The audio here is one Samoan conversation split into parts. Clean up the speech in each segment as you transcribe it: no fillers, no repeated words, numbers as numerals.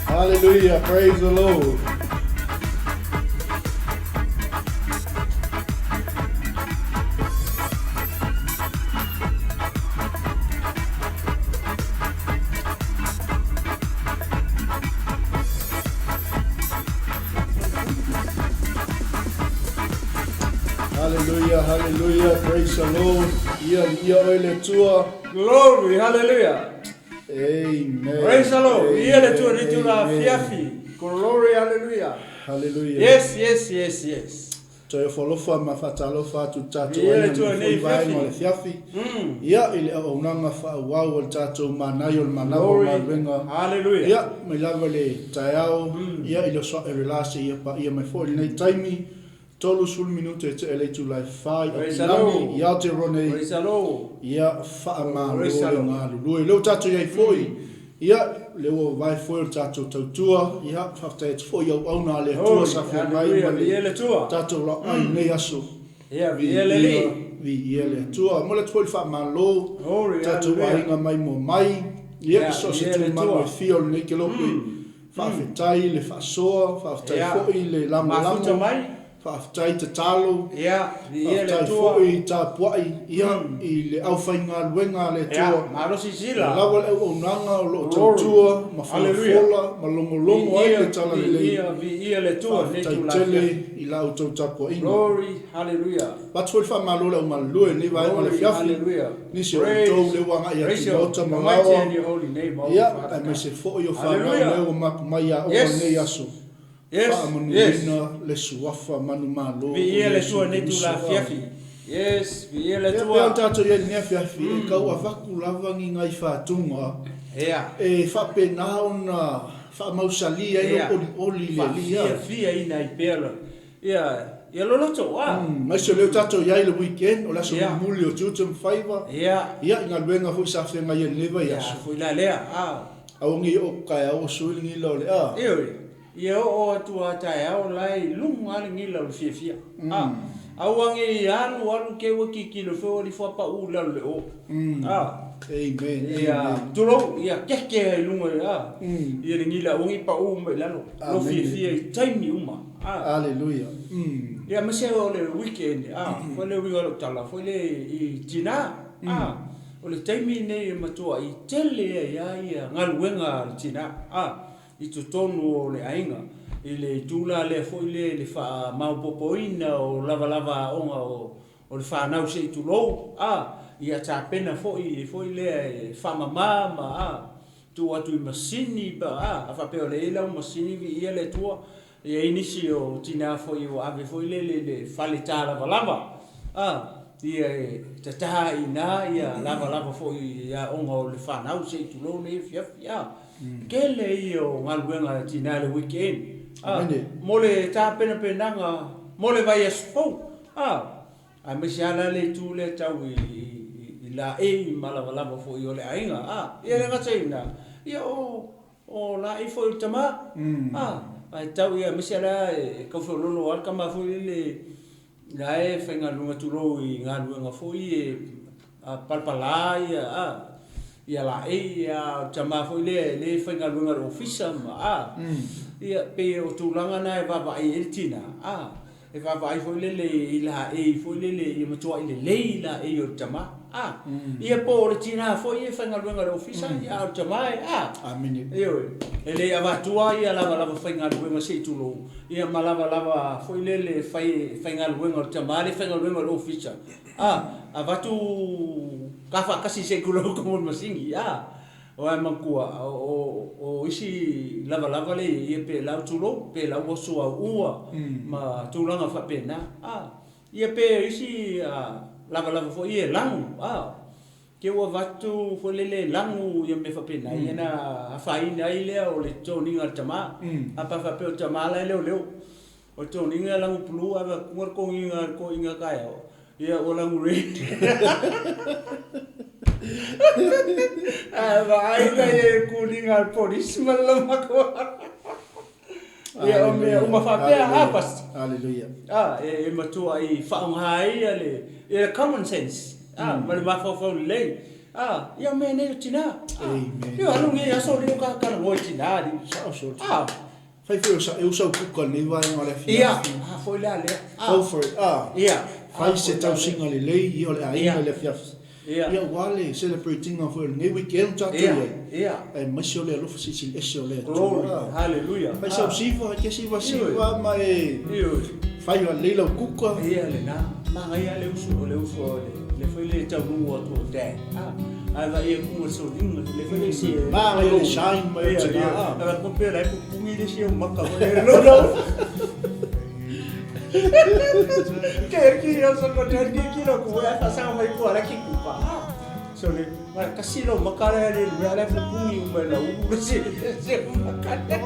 Hallelujah. Praise the Lord. Hallelujah, hallelujah, praise the Lord. Ia, ia oe le Atua. Glory, hallelujah. Amen. Praise the Lord. Ia le Atua Amen. ni tula Amen. fiafi. Glory, hallelujah. Hallelujah. Yes, yes, yes, yes. Toe folofa ma faatalofa atu i le tatou Ia le aiga Atua nei nei foi vaega fiafi. o le fiafi. Ia i le auaunaga faaauau o le tatou manaia o le manava o Glory, galuega. hallelujah. Ia mai lava le taeao, ia i le oso ae o le la seia paia mai foi i lenei taimi, 30 minute e tea le itula e fa i Praise the Aukilani, Lord. i Aotearoa nei. Praise the Lord. Ia faamalo Praise the le Lord. galulue. Lea ua tatou i ai foi, ia lea ua vavae foi o le tatou tautua, ia faafetai atu foi i auauna a le Atua Glory, sa feagai ma hallelujah. le Viia le Atua. tatou laai i lenei aso. Ia, viia le Viia, Alii. viia le Atua. Momoli atu foi le faamalo, Glory, tatou hallelujah. aiga mai moa mai, ia Ia, i so o se viia le tumanu Atua. e fia o lenei kelope. Faafetai le faasoa, faafetai foi le lagolago, faafetai tatalo, faafetai foi tapuai i le aufaigaluega a le Atua. Ua lava le auaunaga o lo o tautua ma folafola ma logologo ai le Talalelei. Faafetai tele i la outou tapuaiga. Avatu foi le faamalo i le au galulue i lenei vaega o le afiafi, nisi o outou lea ua agai atu i maota ma laoa, ia, aemaise foi o fanau lea ua mapu mai i aoga i lenei aso. Faamanuiaina le suafa manumalo o Iesu Keriso. Ia, pei ona tatou i ai i lenei afiafi, e tau avatu lava ni nai fatuga e faapena ona faamausali ai lou olioli i le Alii. Faafiafiaina ai pea ia loloto. Aemaise o lea ua tatou i ai i le weekend, o le aso mulimuli o tiute ma faiva, ia, i galuega foi sa feagai ai i lenei vaiaso. Aua ne i oo atu taeao ua sui le gila o le a. Ioe, ia oo atu lava taeao la e i luga lava le gila o le fiafia. A, aua ne i alu alu te i ua tilotilo ifo ua lifo a pau i lalo i le o. A, Amen. Ia, tulou, ia keke ai i luga a, ia le gila aua ne i pau mai i lalo. Lo fiafia i taimi uma. A. Aleluia. Ia, aemaise o le weekend, a, foi le uiga o lau tala, foi le i tina, a. O le taimi lenei e matuai tele ai lava ia galuega a le tina a i totonu o le aiga i le itu la lea foi lea i le faamaopoopoina o lavalava aoga o le fanau se i tulou a ia tapena foi foi lea e faamama ma a tuu atu i masini pa a a faapea o lea e i ai lau masini viia le Atua. E i ai nisi o tina foi ua ave foi lele i le fale ta lavalava, a, ia e tata i ina ia lavalava foi i aoga o le fanau se i tulou nei afiafi, a. Tele ia o galuega a tina i le weekend, a, mo le tapenapenaga mo le vaiaso fou, a, aemaise lava la le itu lea tau i laei ma lavalava foi o le aiga, a. Ia e le gata i lena, ia o O laei foi o le tama, a, ae tau ia, aemaise la e tau feoloolo lava le tama foi lele la e faigaluega tulou i galuega foi e palapala ia, a, ia laei, a o le tama foi lea e faigaluega i le ofisa ma, a, ia pei o tulaga na e vaavaai i ai le tina, a. E vaavaai foi lele i laei foi lele ia matuai lelei laei o le tama, a. Ia po o le tina foi e faigaluega i le ofisa, ia a o le tama e, a. Amene. Ioe. E le avatua ia lavalava faigaluega se i tulou, ia ma lavalava foi lele fai faigaluega o le tama lea e faigaluega i le ofisa, a, avatu ta faatasi se i tulou tonu o le masini, a. Aua e manatua, o isi lavalava lea e i ai, pe lau tulou, pe lau ua suauu ma tulaga faapena. A, ia pe o isi lavalava foi ia e lagu, a, te ua avatu foi lele e lagu ia mea faapena, ia ona afaina ai lea o le toniga a le tama. A pe a faapea o le tama la e leoleo, O le toniga e lagu blue ae vaai atu le toniga a le toeaina taeao, ia ua lagu red. Ae vaai la i ai i le toniga a le polisi ma le laumatua. Ia o mea uma faapea a Pastor. Hallelujah. A e matuai faaaoga ai ia le ia le common sense a ma le mafaufau lelei. A ia o mea nei o tina. Amen. Ia alu nei aso lea o ka talanoa i tina alii. Sao sole. A. Fai foi o sa e usa puka lenei vaega o le afiafi. Ia, a foi la lea. A. Go for it. A. Ia. Fai se tausiga lelei ia o le aiga i le afiafi. Ia. Ia aua le celebrate ina foi o lenei weekend tatou i ai. Ia. Aemaise o le alofa silisili ese o le Atua. Glory. Hallelujah. Fai sau siva, ke siva siva ma e. Ioe. Fai lelei lau kuka. Ia lena. Manaia le uso, o le uso o le le foi le taunuu atu o dad. A. Ae vaai e kuga soliga, le foi le se. Manaia le shine mai o tina. Ia, ia. Ae pei la e pupungi le isi au maka foi le lo. Ke ki o sa ko dad ki ki lo ku e fa sa mai ku ala ki ku pa. So le, ma kasi lo maka le le le ala pupungi uma la u le se se maka. Amen.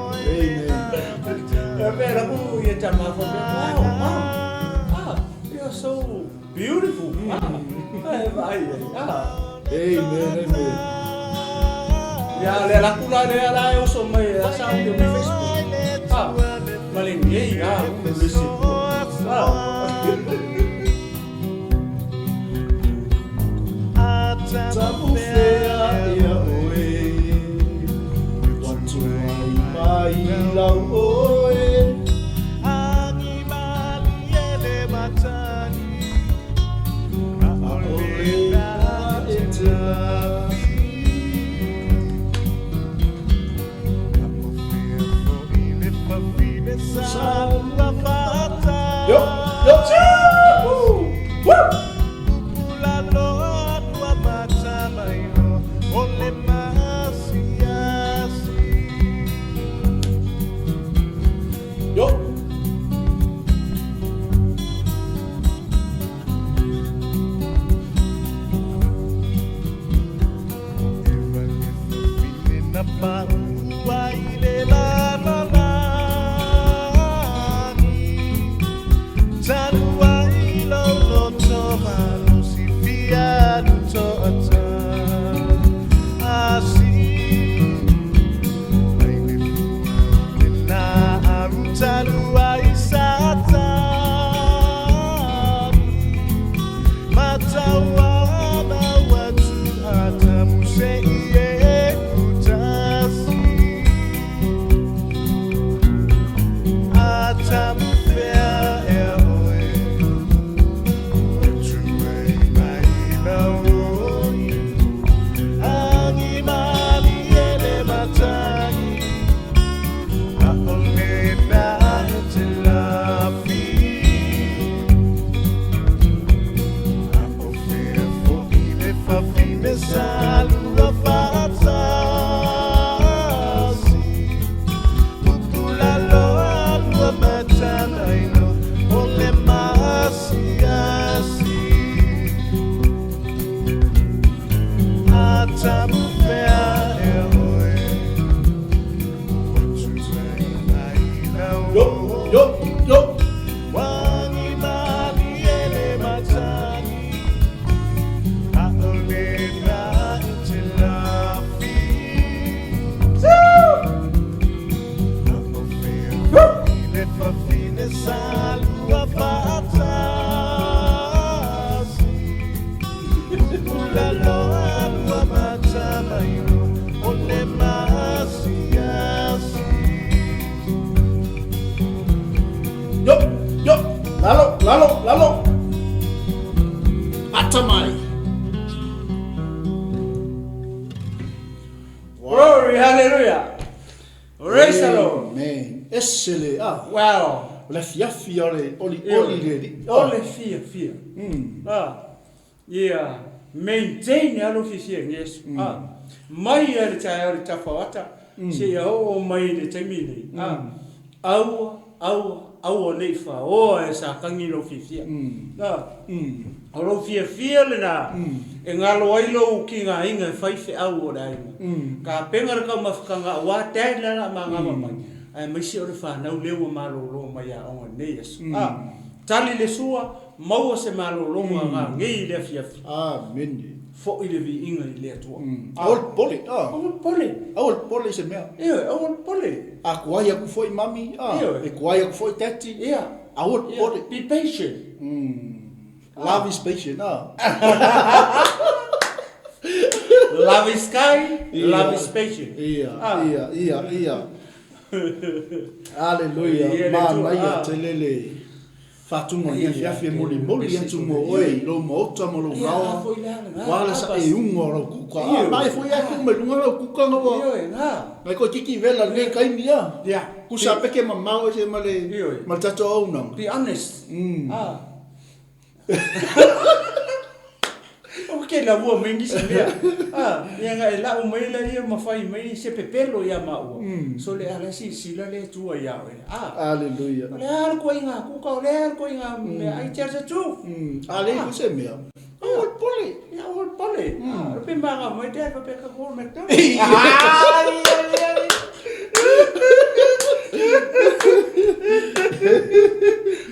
E pe la ku ia tama fo pe wow, mom. Ah, you're so beautiful. Ah, e vai. Ah. Amen, amen. Ia le la kula le ala e oso mai a sa o mai Facebook. Ah, ma le nei a u le se. Ah. Tapu fea ia oe, ua tuai mai. mai lau oe. ʻAʻole mea e te lafi. Yo, yo, woo! Yo! Yo, yo, yo! Yo, yo, lalo, lalo, lalo. Atamai. Glory, hallelujah. Praise the Lord. Amen. Ese le, ah. Wow. O le afiafi o le olioli le alii. O le fiafia. Ah. Ia maintain lava lou fiafia i Iesu. Ah. Mai lava i le taeao i le tafaoata seia oo mai i le taimi lenei. Ah. Aua, aua, aua ne i faoa e Satani lou fiafia. Ah. O lou fiafia lena e galo ai lou tigaina e fai feau o le aiga. Tapena le taumafataga aua dad le ala a magava mai, aemaise o le fanau lea ua malolo mai aoga i lenei aso. A, tali le sua, maua se malologa ganei i le afiafi. Amene. Foi le viiga i le Atua. Aua le popole. Aua le popole. Aua le popole i se mea. Ioe, aua le popole. A kuai aku foi mami, Ioe. e kuai aku foi daddy. Ia. Aua le popole. Be patient. Love is patient, ah. Love is kind, love is patient. Ia, ia, ia, ia. Aleluia, manaia tele le faatuga o lenei afiafi e molimoli atu mo oe i lou maota ma lou gaoa, ua le saeuga o lau kuka. A, ma e foi a kuu mai luga lau kuka na ua, nai koe kiki vela i lenei taimi a. Kusa peke mamao ese ma le, ma le tatou auaunaga. Be honest. Ah. O ke lau mai nisi mea. Ah, ia nga e lau mai la ia ma fai mai se pepelo ia maua. So le ala silasila le Atua ia oe. Ah. Hallelujah. O le a le koinga kuka, o le a le koinga mea ai tell the truth. A le ko se mea. Aua le pole. Ia aua le pole. Ah, pe manga mai te pe ka ko McDonald's. Ah, ia ia.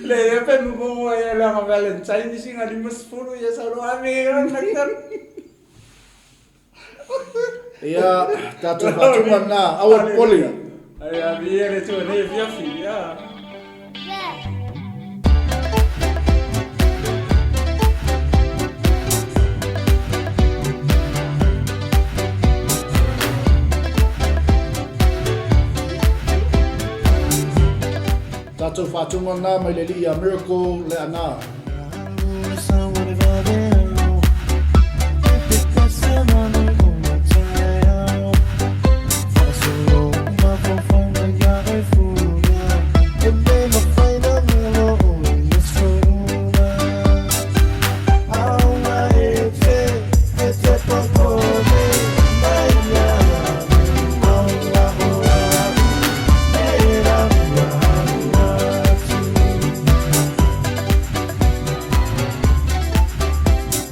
Le ia pe mo ia la Valentine singa 50 ia sa ro ame McDonald's. Ia, tatou faatuga lena, aua le popole. Ai, viia le Atua nei afiafi, ia. matou faatonuga lena mai le Alii ia Miracle Leaana.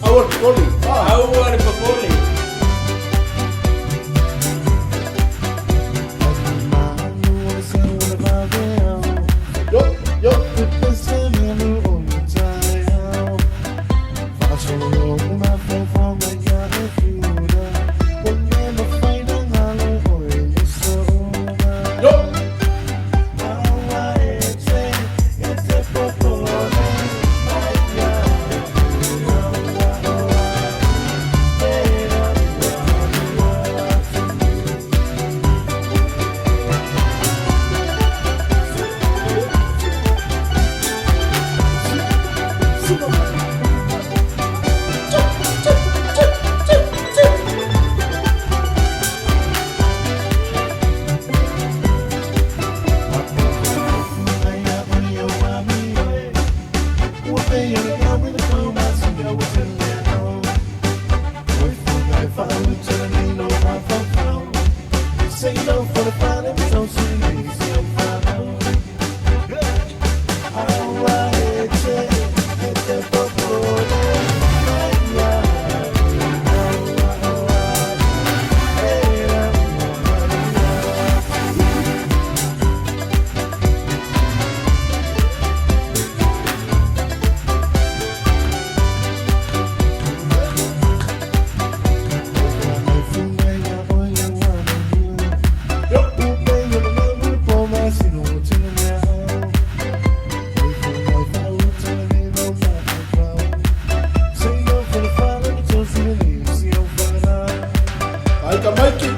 Aua le popole. Aua le popole. Yo, yo. Yo. Yo. Ai ka maiki.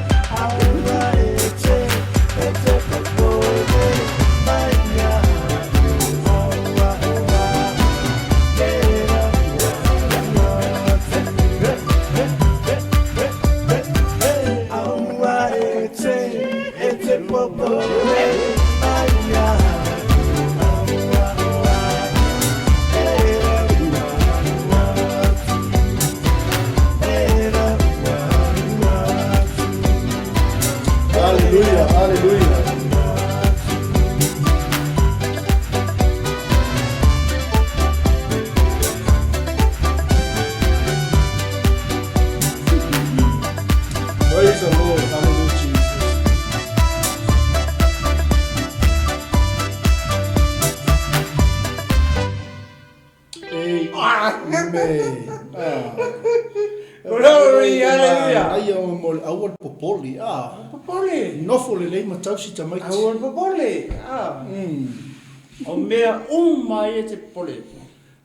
Hallelujah, hallelujah. Praise the Lord. Hallelujah, Jesus. Amen. Ah. Glory, hallelujah. Aia o mo le aua le popole. Ah. Popole. Nofo lelei ma tausi tamaiti. Aua le popole. Ah. O mea uma ia e te popole.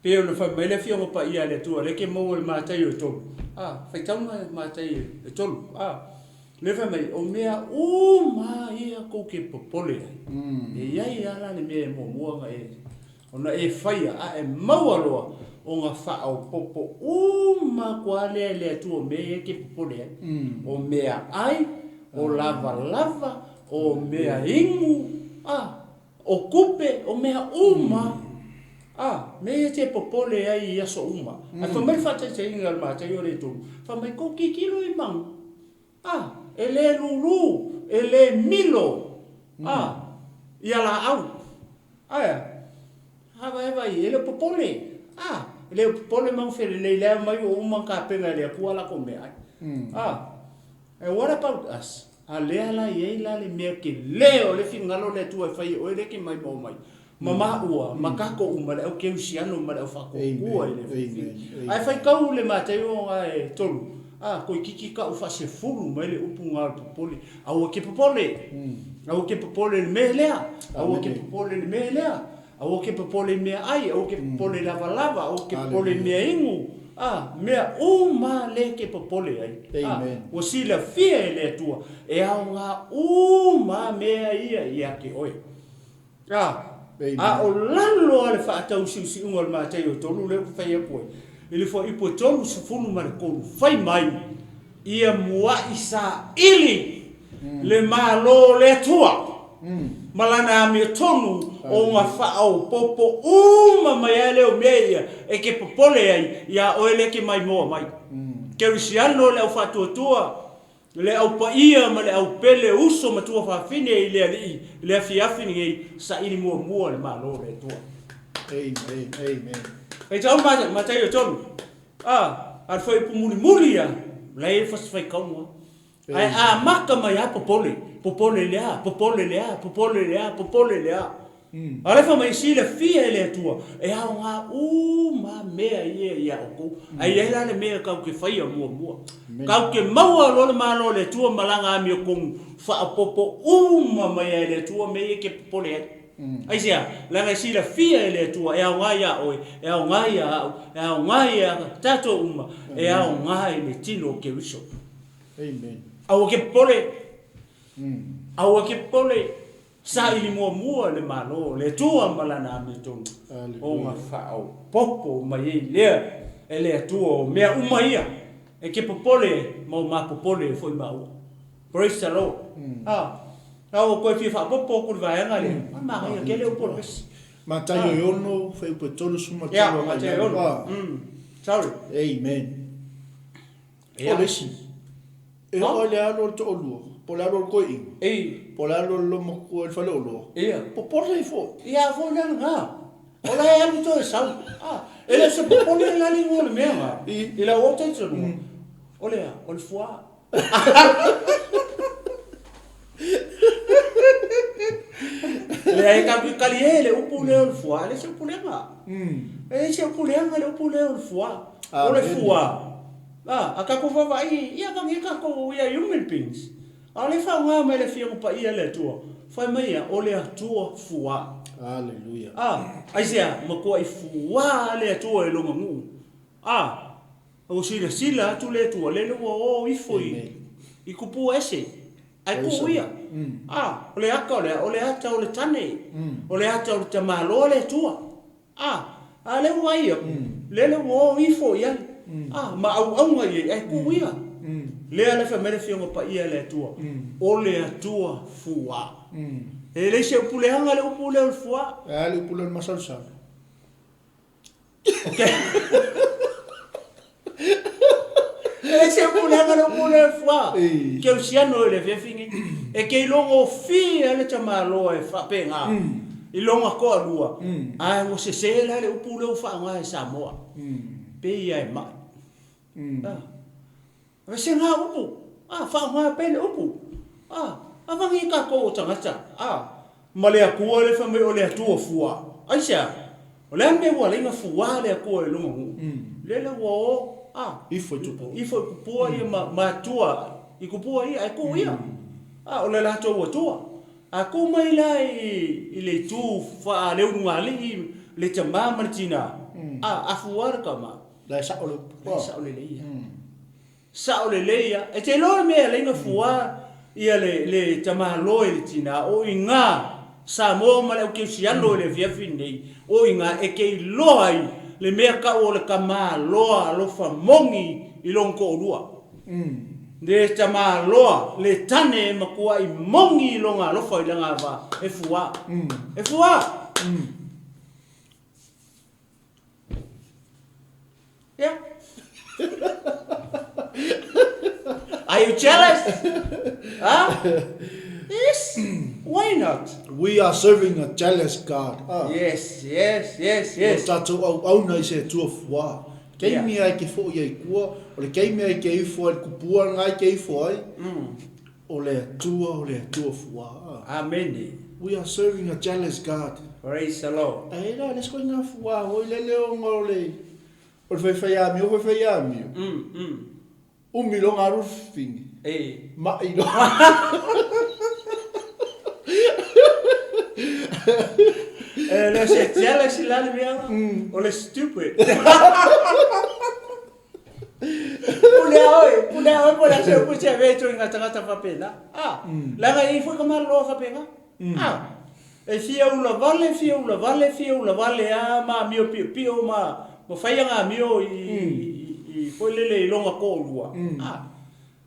Pei ona fai mai le Afioga Paia a le Atua, lea e ke maua i le Mataio e tolu. Ah, faitauga e Mataio e tolu. Ah. Lea fai mai, o mea uma ia kou ke popole ai. E iai a la le mea e muamua ona e ona e faia a e maua loa o ga faaopopo uma aku a lea e le Atua o mea ia e ke popole ai. O mea ai, o lavalava, o mea inu, a, o kupe, o mea uma, a, mea ia te popole ai i aso uma. Ae fai mai le faataitaiga a le Mataio lea e tolu, fai mai, kou kikilo i manu, a, e le lulu, e le milo, a, ia laau. Ae a? Vaevae e le o popole, a, e le o popole magufelelei lea mai ua uma ona tapena e le Atua latou meaai. A, and what about us? A lea la e i ai la le mea tele o le finagalo o le Atua e fai e oe lea e te maimau mai, ma maua, ma tatou uma, le au kerisiano ma le au faatuatua i le filifili. Ae faitau le Mataio e tolu, a, toeitiiti tau faasefulu mai le upu na o le popole. Aua e te popole, aua e te popole i le mea lea, aua e te popole i le mea lea. Aua e te popole i meaai, aua e te popole i lavalava, aua e te popole i mea inu, a, mea uma lea e te popole ai. A, ua silafia e le Atua, e aoga uma mea ia ia te oe. A. A o lalo lava le faatausiusiuga o le Mataio 3 lea ou te fai atu ai, i le fuaiupu e 33, fai mai, Ia mua'i saili le Malo o le Atua ma Lana amiotonu ona faaopoopo uma mai ai lea o mea ia e te popole ai iā oe lea e te maimoa mai. Kerisiano le au faatuatua, le au paia ma le au pele uso ma tuafafine i le Alii i le afiafi lenei, saili muamua le Malo o le Atua. Amen, amen. Faitau Mataio 3. A, a le fuaiupu mulimuli ia, la e i ai le fasi faitauga. Ae amata mai lava popole, popole le a, popole le a, popole le a, popole le a. A o lea fai mai e silafia e le Atua, e aoga uma mea ia ia outou. Ae i ai la le mea tatou te faia muamua. Tatou te maua loa le Malo o le Atua ma Lana amiotonu, faaopoopo uma mai lava e le Atua mea ia e te popole ai. Aisea? Leaga e silafia e le Atua e aoga ia oe, e aoga ia au, e aoga ia tatou uma, e aoga i le tino o Keriso. Amen. Aua ke popole. Aua ke popole. Saili muamua le Malo o le Atua ma Lana amiotonu, ona faaopoopo mai ai lea e le Atua o mea uma ia e ke popole ma o ma popole foi maua. Praise the Lord. Ah, a ua toe fia faaopoopo atu i le vaega lea, a manaia tele upu o le pesi. Mataio e 6, fuaiupu e 33 agai i Mataio lalo. 6. Sorry. Amen. O le isi, e oo i le alu o le toalua, po o le alu o le toeaina, po o le alu o le loomatua i le faleoloa, popole ai foi. Ia foi lea lena. O la e alu toe sau. E le o se popole la le igoa o le mea lena. I lau ou talitonuga, o le a? O le fuā. Leai, tatou te talie le upu lea o le fuā, e le o se upu leaga. E le o se upu leaga le upu lea o le fuā. O le fuā, a tatou vaavaai, ia vagea tatou, we are human beings. A o lea e faaaoga mai e le Afioga Paia a le Atua, fai mai ia, o le Atua fuā. Hallelujah. Aisea? Matuai fuā le Atua i lona nuu. Ua silasila atu le Atua, lele ua o ifo i kupua ese, ae tuu ia. A, o le ata o le a? O le ata o le tane, o le ata o le tamaloa le Atua. A, a lea ua vaai atu, lele ua o ifo i ai, a, ma auauna i ai, ae tuu ia. Lea la e fai mai le Afioga Paia a le Atua, o le Atua fuā. E leai se upu leaga le upu lea o le fuā. E a le upu lea o le masalosalo? Ok. E leai se upu leaga le upu lea fuā. Kerisiano i le afiafi nei. E te iloa gofie lava le tamaloa e faapena i lona toalua, ae ua sese la le upu lea ua faaaoga e Samoa. Pei lava e mai. Ese ngā upu, ā, faaaoga pea le upu, ā, avagi tatou o tagata, ā, ma le Atua lea fai mai o le Atua fuā. Aisea? O le a le mea ua alai ona fuā le Atua i lona nuu? Lele ua o, ā, Ifo i tupua. Ifo i tupua ia ma, ma atua i tupua ia, ae tuu ia, ā, o le latou Atua. A tuu mai la i, i le itu faaleulugalii le tamā ma le tinā, ā, a fuā le tama, La e sao le upu. La e sao lelei ia. Sao lelei ia. E te iloa le mea e alai ona fuā ia le, le tamaloa i le tinā, o i ina Samoa ma le au kerisiano i le afiafi lenei, o i ina e te iloa ai le mea tau o le tamaloa alofa moni i lona toalua. Le tamaloa, le tane e matuai moni i lona alofa i lana va, e fuā. E fuā! Yeah. Are you jealous? Huh? Yes. Why not? We are serving a jealous God. Ah. Yes, yes, yes, yes. O tātou auauna i se Atua fuā. Kei yeah. mea e ke foʻi ai kua, o le kei mea e ke ifo ai le kupua ngā e ke ifo ai. O le Atua, o le Atua fuā. Amene. We are serving a jealous God. Praise the Lord. Ae la, le siko ngā fuā hoi le leo ngā o le, o le whaiwhai amio, whaiwhai amio. Umi lo ngā rufini. E. Mai lo. E le se jealous i la le mea, o le stupid. Pulea oe, pulea oe po o le a se upu e te avea i tua i ngā tangata faapena. Ā, leaga e i ai foi ka maloloa faapena. Ā. E fia ula vale, fia ula vale, fia ula vale lava ma amio piopio ma ma fai aga amio i i foi lele i lona toalua, a,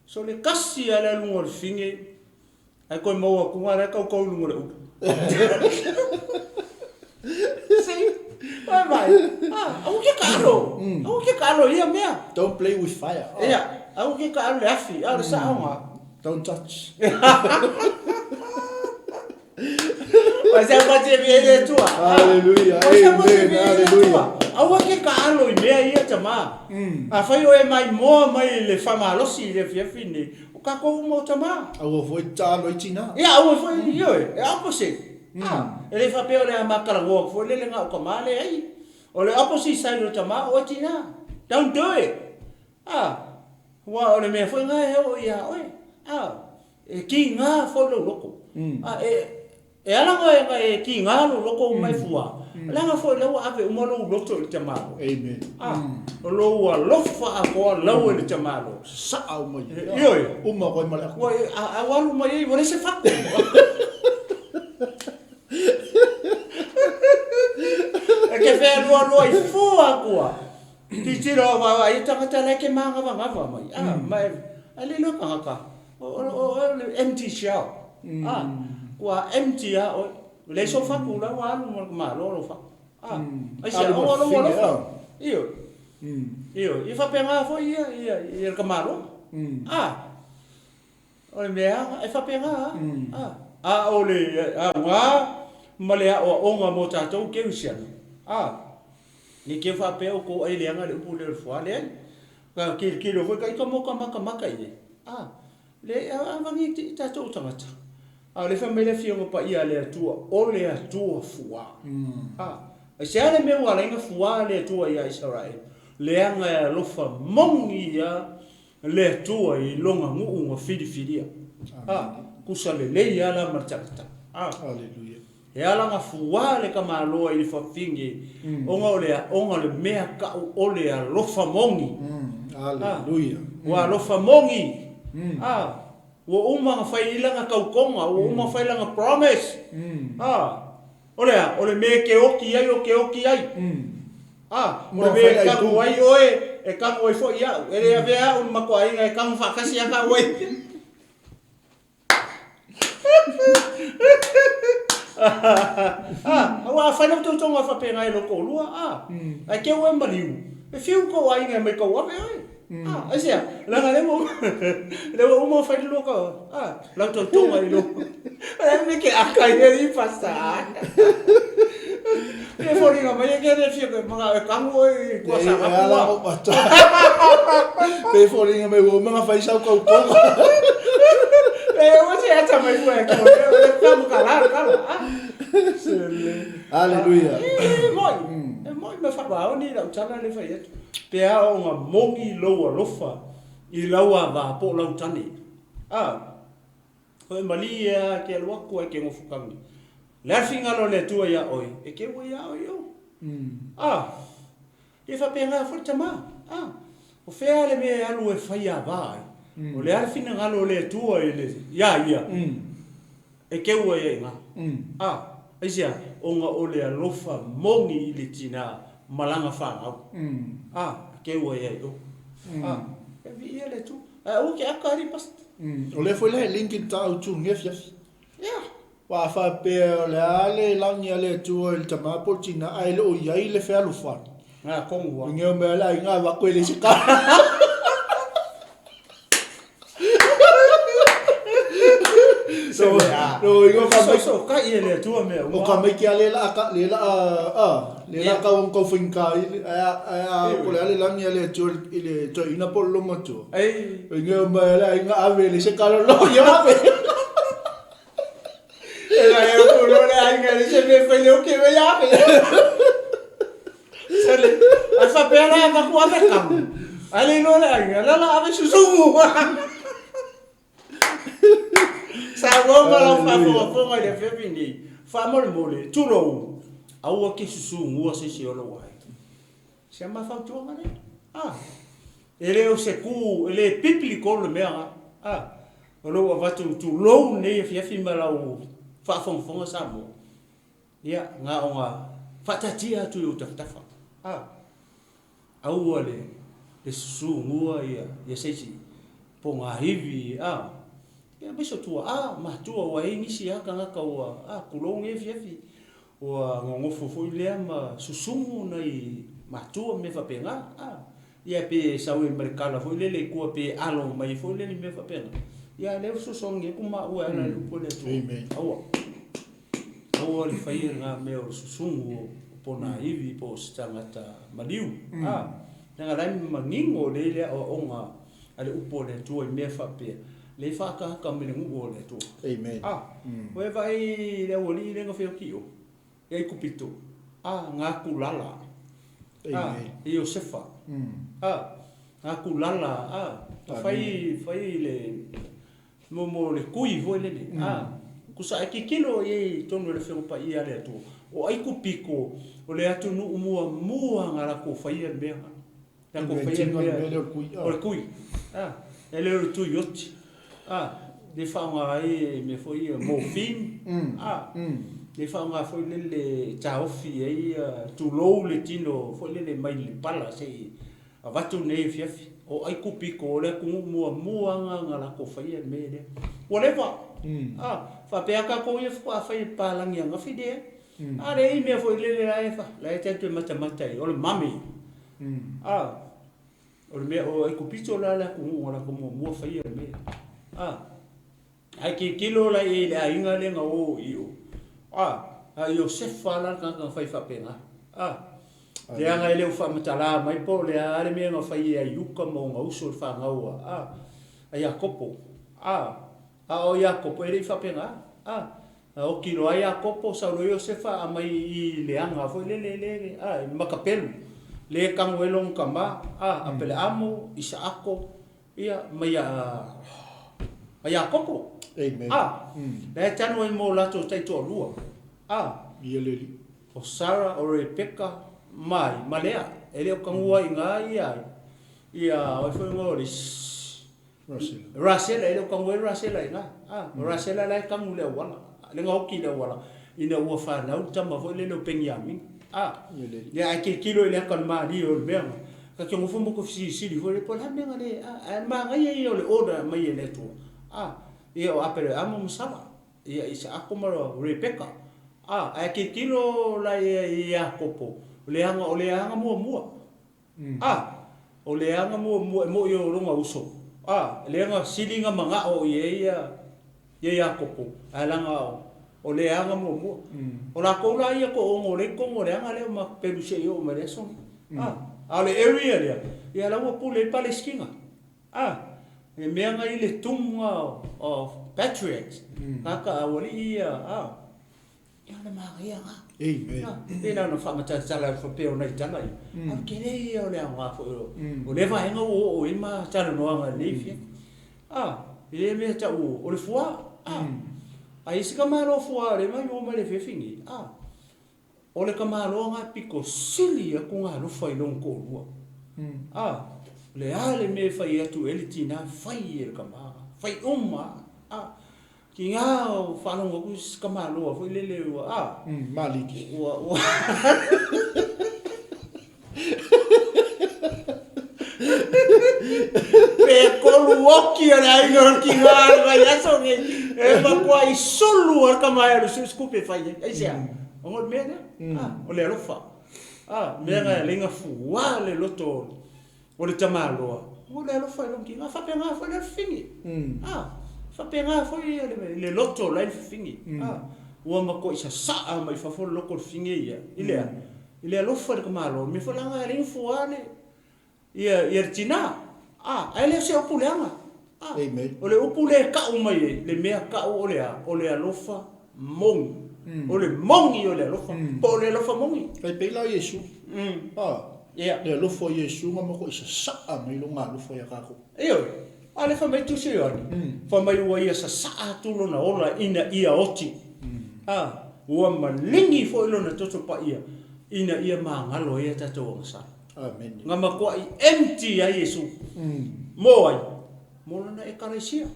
so le tasi lava le aluga o le fine, ae toe maua atu la e tautau i luga o le ulu. See? Oi vai. Ah, aua ke taalo. Aua ke taalo i ia mea. Don't play with fire. Ia, aua ke taalo le afi, a o le saoga. Don't touch. Mas é uma te le Atua. Hallelujah. Amen. Hallelujah. Aua ke taalo i mea ia tama. Afai o e maimoa mai i le faamalosi i le afiafi nei, o tatou uma o tama. Aua foi taalo i tina. Ia, aua foi, ioe, e opposite. Ah, e le faapea o le a ma talanoa atu foi lele na o tama, leai. O le opposite side o tama, o oe tina. Don't do it. Ah, aua o le mea foi lena e oo ia oe. Ah, e kiga foi lou loto. Ah, e, e ala ona e kiga lou loto ma e fua, leaga foi o lea ua ave uma lou loto i le tamaloa. Amen. Ah, o lou alofa atoa lau i le tamaloa. Sa'a uma i ai. Ioe. Uma koe ma le aku. Ua, a, a ua alu mai ai, ua leai se fatu. E ke whealualua i fua atua. Titilo a vaavaai i tagata la e ke māgavagava mai. A, ma e, a le iloa tagata, o, o, o, o le empty shell. A, ua empty a oe. Leai sou fatu la ua alu ma le malo lou fatu. A, aisea, Alu ma ona o lou fine, alofa. a. Ioe. Ioe, ia faapena foi ia, ia, ia le tamaloa. A, O le mea e faapena a, a o le aoga ma le aoaoga mo tatou kerisiano, a, ne i te faapea outou ai leaga le upu lea o le fuā, leai. Ka tilotilo foi ta ita ma ota matamata i ai, a, leai, a avagi i tatou tagata. A o lea fai mai le Afioga Paia a le Atua, o le Atua fuā. A, aisea le mea ua ala ai ona fuā le Atua ia Isaraelu? Leaga e alofa moni ia Le Atua i lona nuu na filifilia. A, tusa lelei a la ma le tagata. A. Hallelujah. E ala na fuā le tamaloa i le fafine, ona o le aoga le mea kau o le alofa moni. Hallelujah. A, ua alofa moni. A, ua uma na fai i lana tautoga, ua uma na fai lana promise. A. O le a? O le mea e ke oki ai o ke oki ai. A, o le mea e kanu ai oe, e kanu ai foi au. E le avea au i le matou aiga e kanu faatasi a kau ai. A, aua a fai lau tautoga faapena i lou toalua, a, ae keu oe maliu, e fiu tou aiga e mai tauave oe. A, aisea? Leaga lea ua uma, lea ua uma ona fai le lua tau, a, lau tautoga i lou. O le a le mea ke aka ai alii pasta? E foliga mai e ke le fia manao e kanu oe i kua Nei, e sagapu ala a. o pata. Pe foliga mai ua uma ona fai sau tautoga. E ua se ata mai fua e kau, e le kamu ka la kala. A. Sele. Hallelujah. E moi, e moi ma faamaoni lau tala le fai atu. Pe a ona moni lou alofa i lau ava po o lau tane. A, Oe malie a ke alu aku ai ke nofo kagi. Le a le finagalo o le Atua iā oe, e keu ai iā oe i o. A, ia faapena foi le tama. A, o fea le mea e alu e fai ava ai? O le a le finagalo o le Atua i le, iā ia, e keu ai ai i ina. A, aisea? Ona o le alofa moni i le tinā ma lana fanau. A, e keu ai ai i o. A, e viia le Atua. Ae aua ke aka alii pastor. O lea foi la e link i le ta autu i lenei afiafi. Yeah. Aua a faapea o le a le lagi a le Atua i le tama po o le tina ae le o i ai le fealofani. Nga tonu a. Inge o mea le aiga avatu e leai se kala. So, no, ingo ka mai. So, kai e le Atua mea uma. O ka mai ke a le la ka le la a le la ka ong kau whainga i a a po le a le lagi a le Atua i le toeaina po o le lomatua. Ei. Inge o mea le aiga ave le se kala lo ia ave. E la e o lo le aiga le se me fai le o ke me ave. Sele, ai faapea la avaku ave kamu. Ai le iloa le aiga, la la ave susugu. Saunoa ma lau faafogafoga i le afiafi nei, faamolemole, tulou, aua ke susugua se isi o lou aiga. Se ma fautuaga lea. Ah, e le o se ku, e le biblical le mea ga. Ah, o lou avatu tulou nei afiafi ma lau faafogafoga Samoa. Ia, na ona faataatia atu i ou tafatafa, a, aua le le susugua ia ia se isi pogaivi, a, ia aemaise o tuaa, matua, ua i ai nisi lava tagata ua, a, tulou lenei afiafi, ua nonofo foi lea ma susugu nai matua ma mea faapena, a. Ia pe e sau ai ma le tala foi lele i tua pe alo mai foi lele i mea faapena. Ia a o lea ua fesoasoani atu maua e ala i le upu a le Atua. Amen. Aua. Aua le faia lena mea o le susugu o ponaivi po o se tagata maliu. A, leaga o la e manino lelei le aoaoga a le upu a le Atua i mea faapea, lea e faaataata mai le nuu o le Atua. Amen. A, ua e vaai i le aualii lea na feoti i o? I Aikupito, a, Gakulala, a, i Iosefa, a, Gakulala, a, na fai, fai le, mo, mo le kui foi lele, a, tusa ae tilotilo i ai i totonu o le Afioga Paia a le Atua, o Aikupito, o le atunuu muamua na latou faia le mea lena. Latou faia le mea o le kui, a, e le o le tui oti, a, le faaaoga ai mea foi ia morphine, a, le faaaoga foi lele e taofi ai, tulou le tino foi lele mai le pala se i avatu lenei afiafi. O Aikupito o le atunuu muamua lena na latou faia le mea lea. Ua leva, a, faapea lava tatou ia faatoa fai e papalagi ananafi, leai. A leai mea foi lele la e, la e tatou matamata i ai, o le mummy. A, o le mea, o Aikupito la le atunuu na latou muamua faia le mea. A, ae tilotilo la i ai i le aiga lea na o i o. A, a Iosefa la le tagata na fai faapena. A, leaga e le o faamatala mai po o le a le mea na fai e Aiuka ma ona uso i le fanau a, a Iakopo. A, a o Iakopo e le i faapena. A, Na oti loa ai Iakopo, sau loa Iosefa aumai i le aga foi lele le, a, i Makapelu, le e tago ai lona tama, a, Apeleamo, Isaako, ia, ma ia, a Iakopo. Amen. A, la e tanu ai mo latou taitoalua, a, Ia le Alii. o Sara, o Rebeka, ma ai, ma Lea. E le o tagua ai i ina ia, ia, o ai foi igoa o le isi? Rasela, e le o tagu ai Rasela i ina. A, o Rasela la e tagu i le auala, lea na oti i le auala, ina ua fanau le tama foi lele o Peniamina. A, ia ae tilotilo i le ata o le malie o le mea na, ta te nofo ma toe fesilisili foi lea, po o le a le mea na le, a, ae o le manaia ia o le order e aumai e le Atua. A, ia o Apereamo ma Sara, ia Isaako ma Rebeka. A, ae tilotilo la ia i Iakopo, leaga o le aga muamua. A, o le aga muamua e moʻi o lona uso, a, lea na sili na manao i ai ia ia Iakopo, ae leaga o le aga muamua. O lakou la ia toaono lea i totonu o le aga lea o Makapelu seia oo mai le aso lenei. A, a o le area lea, ia la ua pule ai Palesitina. A, e mea na i le tomb of patriarchs, tagata aualii ia, a. Ia o le manaia lena. Amen. Ia, pei la ona faamatalatala atu faapea o nai tala ia, a o le tele ia o le aoga foi o lea vaega ua oo i ai ma talanoaga i lenei afiafi. A, e le mea tau o le fua, a, a i ai se tamaloa fua o lea e maimoa mai i le afiafi lenei, a, o le tamaloa lena e pito sili atu ona alofa i lona toalua. A, o le a le mea e fai atu ai le tina, fai e le tama lena, fai uma lava. A, Tiga o faalogo atu se tamaloa foi lele ua a. Maligi. Ua ua Pe kolu oki o le aiga o le tiga i le vaiaso nei. E matuai sulu lava le tama e alu e sue se tupe e fai ai. Aisea? Ona o le mea lea. A, o le alofa. A, mea na e ala ai ona fua le loto o O le tamaloa, o le alofa i lona tina, faapena foi la le fafine. A, faapena foi le loto la e i le fafine. A, ua matuai sasaa mai fafo le loto o le fafine ia, i le a? I le alofa i le tamaloa, o le mea foi la lena e ala ai ona fua le, ia, ia le tina. A, ae le o se upu leaga. A, o le upu lea e tau mai ai, le mea tau o le a? O le alofa moni. O le moni o le alofa, po o le alofa moni. E pei la o Iesu. A, le alofa o Iesu na matuai sasaa mai lona alofa ia tatou. Ioe. A o lea fai mai Tusi o Ioane, fai mai ua ia sasaa atu lona ola ina ia oti. A, ua maligi foi lona toto paia ina ia magalo ai a tatou agasala. Amene. Na matuai empty ai Iesu. Mo ai? Mo lana Ekalesia.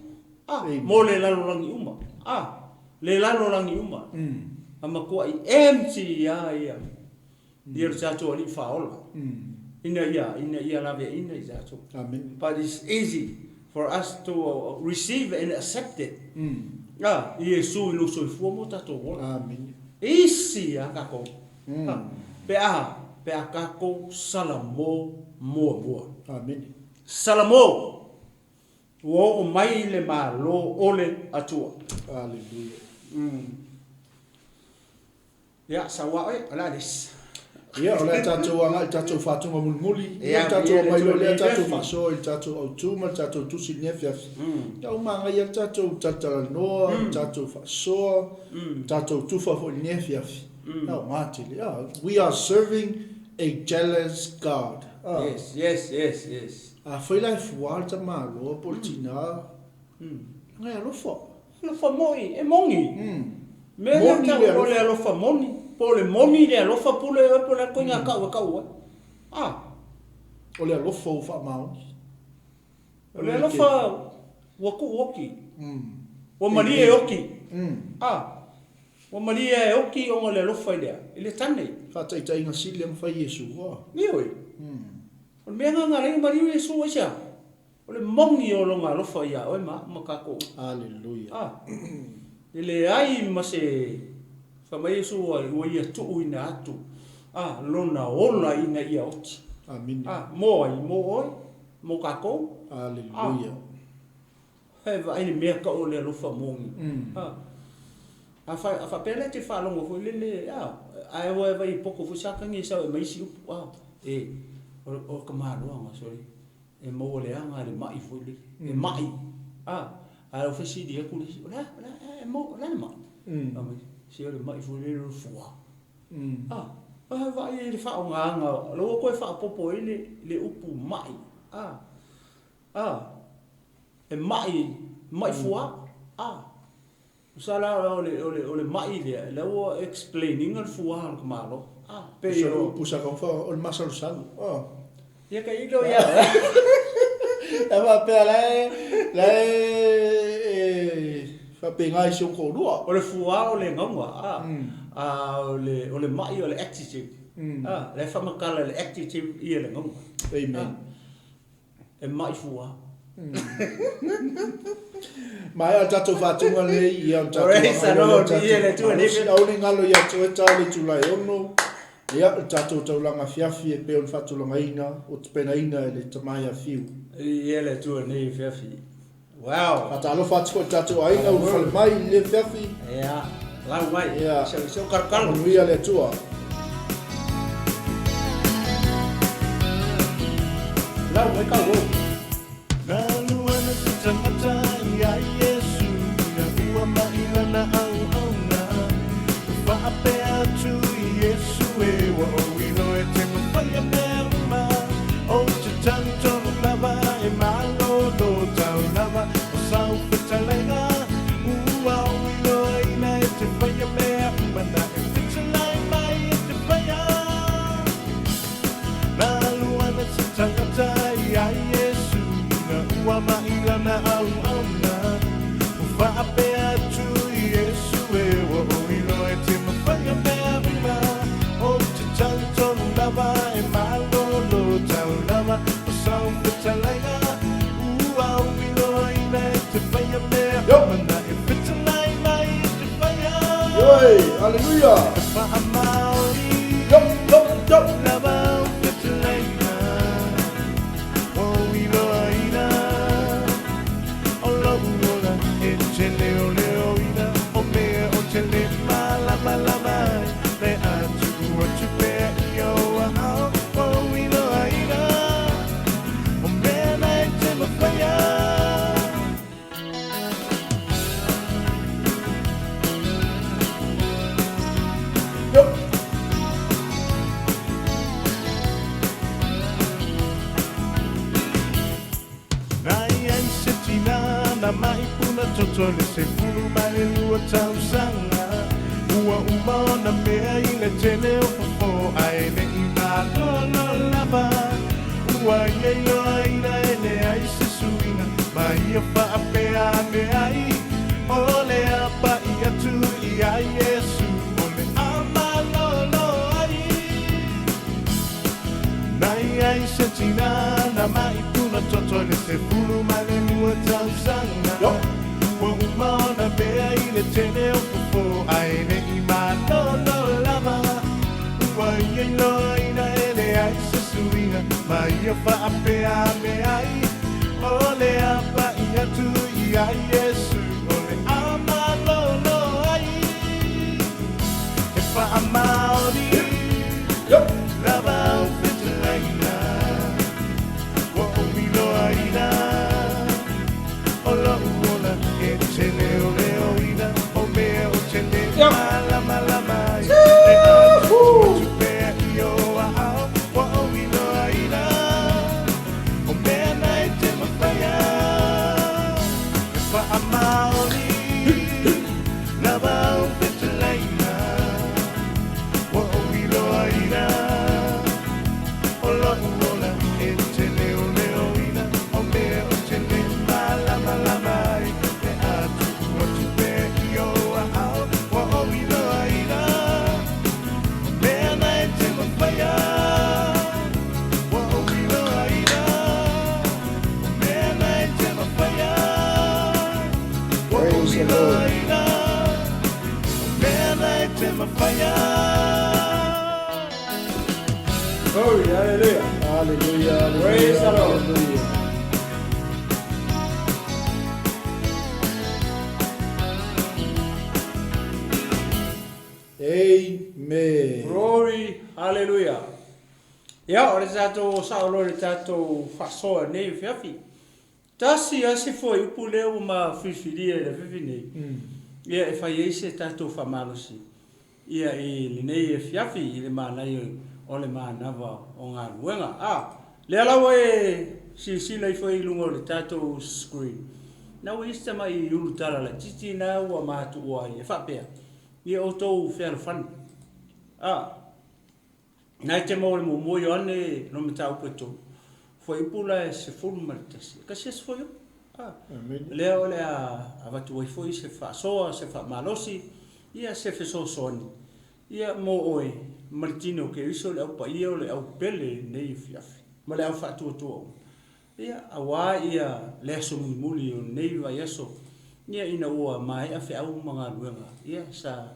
A, mo le lalolagi uma. A, le lalolagi uma. A matuai empty lava ia ia lo tatou Alii Faaola ina ia ina ia laveaiina i tatou. Amene. But it's easy for us to receive and accept it. A, Iesu i lou soifua mo tatou ola. Amene. Easy lava tatou. Pe a pe a tatou salamo muamua. Amene. Salamo! Ua oo mai le Malo o le Atua. Aleluia. Ia, sauā oe, o le a le isi. Ia, o le a tatou agai i le tatou faatuga mulimuli. Ia, le tatou omai loa lea tatou faasoa i le tatou autu ma le tatou tusi i lenei afiafi. Ia, ua manaia le tatou talatalanoa, le tatou faasoa, le tatou tufa foi i lenei afiafi. E aoga tele. We are serving a jealous God. Yes, yes, yes, yes. Afai la e fua le tamaloa po o le tina, leaga e alofa. Alofa moi, e moni. Mea lea tau o le alofa moni, po o le moni le alofa pule oe po o le a koiga kau e kau ai. A. O le alofa ua faamaoni. O le alofa ua tuu oki. Ua malie e oki. A. Ua malie e oki ona o le alofa i le a? I le tane. Faataitaiga sili ona fai Iesu. Ioe. O le mea lena na ala ai ona maliu Iesu, aisea? O le moni o Lona alofa iā oe ma au ma kākou uma. Aleluia. A, e leai ma se, fai mai Iesu ua, ua Ia tuuina atu, a, Lona ola ina ia oti. Amene. A, mo ai? Mo oe, mo kākou. Aleluia. A, e vaai le mea kau o le alofa moni. A, a, fa, a faapea la e te faalogo foi lele, a, ae ua e vaai e poko foi Satani e sau e aumai isi upu, a, e, o, o ka maloaga, sorry. E maua leaga le mai foi lele, e mai. A, ae ua fesili atu le isi, o le a, o le a, e maua, o le a le mai? Fai mai, se o le mai foi lele o le fuā. A, a vaai i le faaaogaina, o la ua toe faaopoopo ai le, le upu mai. A, a, e mai, mai fuā. A. Tusa la o le, o le, o le mai lea, la ua explain ina le fua o le tamaloa. Ah, pei o. Pusa ka fa o le masalusalu. Oh. Ia ka ilo ia. E faapea la e, la e, faapena i si ou toalua. O le fua o le gauga, ah. A o le, o le mai o le adjective. Ah, la e faamatala e le adjective ia le gauga. Amen. E mai fua. Maea le tatou faatuga lenei, ia o le tatou agai loa lea i le tatou malosi. Aua ne i galo ia te oe tao le itula e 6, ia le tatou taulaga afiafi e pei ona faatulagaina, ua tapenaina e le Tama ia Fiu. Ia le Atua nei afiafi. Wow. Faatalofa atu foi i le tatou aiga ua ulufale mai i lenei afiafi. Ia, lau mai. Ia, Se o kalokalo. Manuia le Atua. Lau mai kau. Galuana se tagata iā Iesu ina ua maʻi lana auauna. Ua faapea atu i Iesu e, Ua ou iloa e te mafaia mea uma, Ou te talitonu lava e malolo tau lava o sau fetalaiga. Ua ou iloaina e te faia mea uma na e fetalai mai e te faia. Na alu ana se tagata iā Iesu ina ua maʻi lana auauna. Ua faapea atu i Iesu e, Ua ou iloa e te mafaia mea uma, Ou te talitonu lava e malolo tau lava o sau fetalaiga. Ua ou iloaina e te faia mea uma na e fetalai mai e te faia. Ioe! Aleluia! E faamaoni Yo, yo, yo! lava au fetalaiga. Ua ou iloaina o lou ola e te leoleoina o mea ou te le malamalama ai, le a tuu atu pea i ou aao. Ua ou iloaina o mea na e te mafaia. Yo! Na i ai se tina na maʻi puna toto le 12 tausaga. Ua uma ona mea i le tele o fofo ae le i malolo lava. Ua ia iloaina e leai se suiga ma ia faapea ane ai, O le a paʻi atu iā Iesu. O Ma ia faapea ane ai, O le a paʻi atu iā Iesu, o le a malōlō ai, e faamaoni lava au fetalaiga, ua ou iloaina, o loʻu ola e te leoleoina, o mea ou te le malamalama ai, e a tuu atu pea i ou aao, ua ou iloaina, o mea na e te mafaia, e faamaoni lava au fetalaiga, ua ou iloaina, o loʻu ola e te leoleoina, o mea ou te le malamalama ai, e a tuu atu pea i ou aao, ua ou iloaina, o mea na e te mafaia, ua ou iloaina, o mea na e te mafaia, ua ou Praise the Lord. iloaina, o mea na e te mafaia. Glory, hallelujah. Hallelujah, hallelujah, Praise the Lord. hallelujah. Amen. Glory, hallelujah. Ia, o le tatou sao loa i le tatou faasoa i lenei afiafi. Tasi lava si fuaiupu lea ua ma filifilia i le afiafi nei, ia e fai ai se tatou faamalosi ia i lenei afiafi i le manaia o le manava o galuega. A, lea la ua e silasila ifo i luga o le tatou screen, na ua i ai si tamai ulutala laitiiti na ua ma tuua ai e faapea, Ia outou fealofani. A, na e te maua i le muamua Ioane lona mataupu e tolu, fuaiupu la e 11, e tasi lava si fuaiupu. A, lea o le a avatu ai foi se faasoa, se faamalosi, ia se fesoasoani, ia mo oe ma le tino o Keriso, le au paia o le au pele i lenei afiafi, ma le au faatuatua uma. Ia, aua ia le aso mulimuli o lenei vaiaso, ia ina ua maea feau ma galuega, ia sa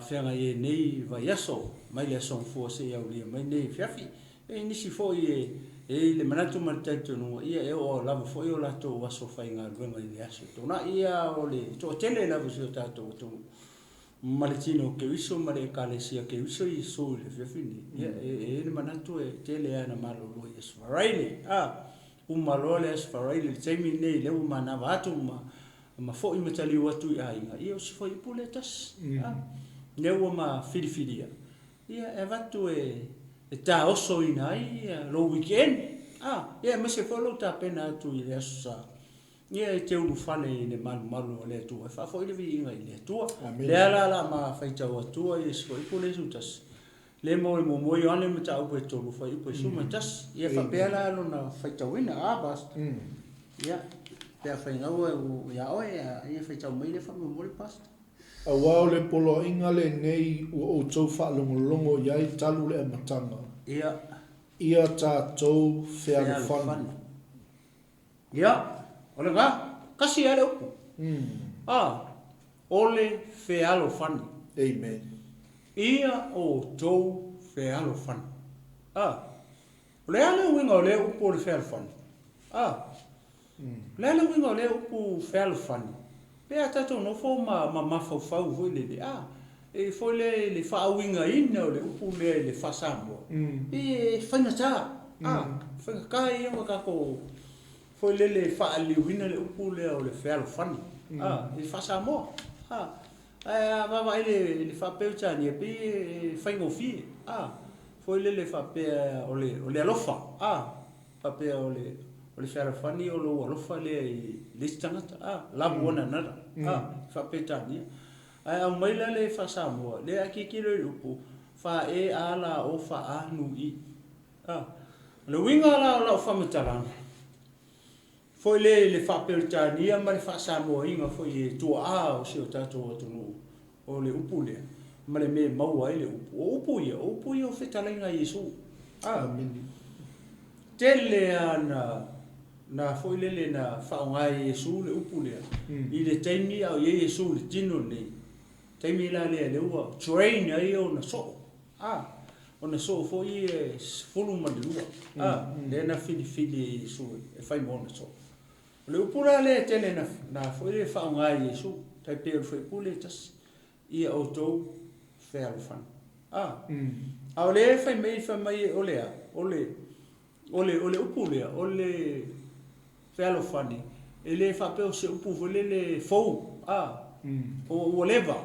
feagai ai i lenei vaiaso, mai le Aso Gafua seia aulia mai lenei afiafi. E i ai nisi foi e i ai le manatu ma le talitonuga, ia e oo lava foi o latou aso faigaluega i le Aso Toonai, ia o le toatele lava o si o tatou atunuu ma le tino o Keriso ma le Ekalesia Keriso Iesu i le afiafi lenei, ia, e i ai le manatu e tele lava ina malolo i Aso Faraile. A, uma loa le Aso Faraile i le taimi lenei lea ua manava atu ma, ma foi ma taliu atu i aiga, ia o si fuaiupu lea e tasi, a, lea ua ma filifilia, ia, e avatu e, e taosoina ai lou weekend, a, ia, aemaise foi lou tapena atu i le Aso Sa. Ia e te ulufale i le malumalu o le Atua, e faafoi le viiga i le Atua. Amene. Lea la la ma faitau atua ia si fuaiupu lea 11. Le mo le muamua Ioane mataupu e tolu fuaiupu e 11. Ia faapea la lona faitauina, a Pastor. Ia, pe a faigaua ia oe, ia faitau mai lea faamolemole Pastor. Aua o le poloaiga lenei ua outou faalogologo i ai talu le amataga. Ia. Ia tatou fealofani. Ia, o lena, tasi lava le upu. A, o le fealofani. Amen. Ia outou fealofani. A, o le a le uiga o lea upu o le fealofani? A, o le a le uiga o lea upu fealofani? Pe a tatou nofo ma ma mafaufau foi lele, a, e foi lea i le faauigaina o le upu lea i le faa-Samoa, e faigata, a, faigata ia ona tatou foi lele faaliliuina le upu lea o le fealofani, a, i le faa-Samoa, a. Ae a vaavaai i le faa-Peretania, pei e faigofie, a, foi lele faapea o le alofa, a. Faapea o le o le fealofani o lou alofa lea i le isi tagata, a, love one another, a, faa-Peretania. Ae aumai la le faa-Samoa, lea a tilotilo i le upu, fa e a la o fa a nu i. A, o le uiga la o lau faamatalaga, foi lea i le faa-Peretania ma le faa-Samoaina foi e tuaa o si o tatou atunuu, O le upu lea, ma le mea e maua ai le upu. O upu ia, o upu ia o fetalaiga a Iesu. A. Amene. Tele lava na, na foi lele na faaaoga e Iesu le upu lea, i le taimi a o i ai Iesu i le tino lenei, taimi la lea lea ua train ai ona soo. A. Ona soo foi e 12, a, lea na filifili e Iesu e fai ma ona soo. O le upu la lea e tele na, na foi le faaaoga e Iesu, tai pei o le fuaiupu lea e tasi, ia outou fealofani. A, a o lea e fai mai, fai mai o le a? O le, o le, o le upu lea, o le fealofani, e le faapea o se upu foi lele fou, a, ua leva,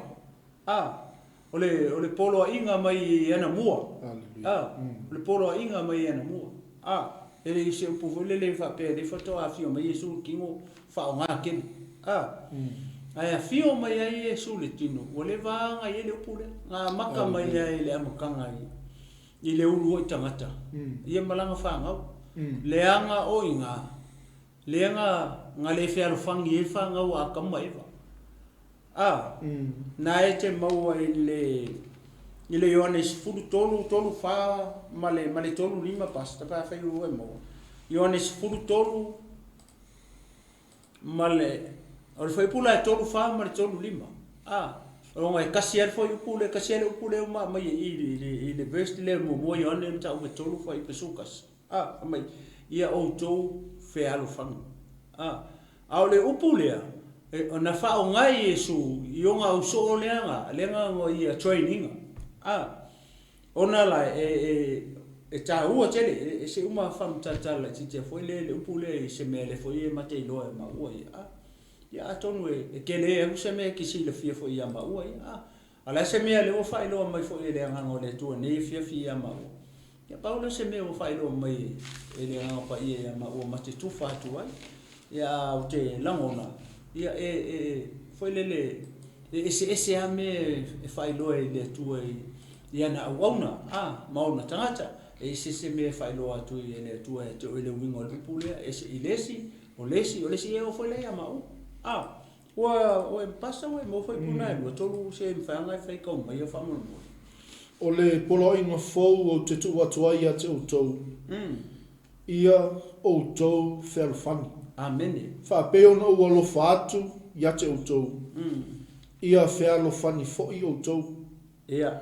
a, O le, o le poloaiga mai anamua. A, o le poloaiga mai anamua. A, e le i se upu foi lele faapea lea faatoa afio mai Iesu i le tino faaaoga tele. A, ae afio mai ai Iesu i le tino, ua leva lava ona i ai le upu lea. Na amata mai lava i le amataga i, i le uluai tagata, ia ma lana fanau. Leaga o i ina, lea na, na le fealofani ai le fanau a Atamu ma Eva. A, na e te maua i le, i le Ioane 13, 3, 4 ma le, ma le 3, 5, Pastor, pe afai ua e maua. Ioane 13 ma le, o le fuaiupu la e 3, 4 ma le 3, 5. A, ona e tasi lava le fuaiupu lea, e tasi lava le upu lea uma aumai i i, i le, i le verse lea muamua Ioane mataupu e 3 fuaiupu e 11. A, aumai, ia outou fealofani. A, A o le upu lea, na faaaoga e Iesu i ona au soo lea na, lea na ia train ina. A, ona la e taua tele, e se uma faamatala laitiiti foi lea le upu lea i se mea lea foi e ma te iloa e maua ia. A, ia atonu e tele atu se mea e te silafia foi ia maua ia. A, a o le a se mea lea ua faailoa mai foi e le Agaga o le Atua nei afiafi ia maua. Ia pau lea o se mea ua faailoa mai e le Agaga Paia ia maua ma te tufa atu ai. Ia a ou te lagona, ia e, e, foi lele, e eseese lava mea e faailoa e le Atua i, i ana auauna, a, ma ona tagata. E eseese mea e faailoa atu e le Atua ia te oe le uiga o le upu lea, ese i le isi, o le isi, o le isi, ia oo foi la ia maua. A, Ua ua e pasa ua e maua foi puna e lua tolu se mafai ona e faitau mai faamolemole. O le poloaiga fou ou te tuu atu ai ia te outou, ia outou fealofani. Amene. Faapea ona ou alofa atu ia te outou, ia fealofani foi outou. Ia.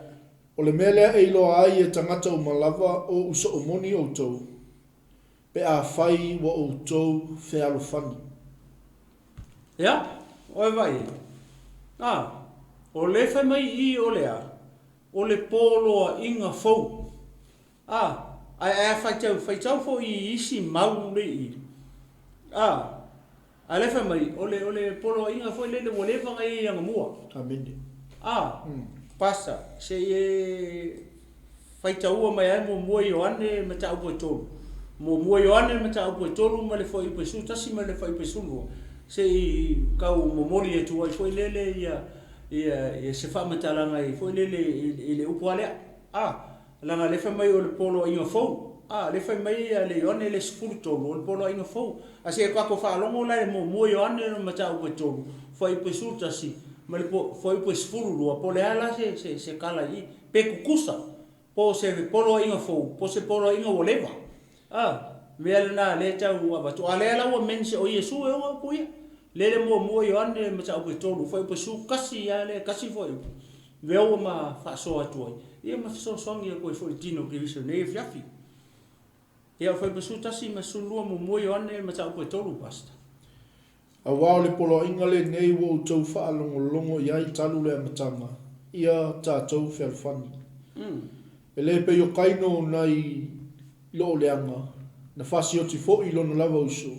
O le mea lea e iloa ai e tagata uma lava o ou soo moni outou, pe afai ua outou fealofani. Ia, oe vaai e. A, o le fai mai i i o le a? O le poloaiga fou. A, ae, ae a faitau, faitau foi i isi mau le i i. A, ae le fai mai, o le, o le poloaiga foi lele ua leva ona i ai anamua. Amene. A, Pastor, se i e faitaua mai ai muamua Ioane mataupu e tolu. Muamua Ioane mataupu e tolu ma le fuaiupu e 11 ma le fuaiupu e 12, se i tau momoli atu ai foi lele ia, ia, ia se faamatalaga i foi lele i, i le upu lava lea. A, leaga o lea fai mai o le poloaiga fou. A, o lea fai mai ia le Ioane le 13, o le poloaiga fou. A se i tatou faalogo la i le muamua Ioane mataupu e tolu, fuaiupu e 11 ma le fuaiupu e 12, po o le a la se, se, se tala i i. Pe tutusa, po o se poloaiga fou, po o se poloaiga ua leva. A, mea lena lea e tau avatu. A lea la ua mention, o Iesu e ona upu ia. Lele muamua Ioane mataupu e tolu, fuaiupu e 11 lava lea, tasi fuaiupu, lea ua ma faasoa atu ai, ia ma fesoasoani atu ai foi i le tino o Keriso i lenei afiafi. Ia, fuaiupu e 11 ma 12 muamua Ioane mataupu e tolu, Pastor. Aua o le poloaiga lenei ua outou faalogologo i ai talu le amataga, ia tatou fealofani. E le pei o Kaino nai loo leaga, na fasioti foi i lona lava uso.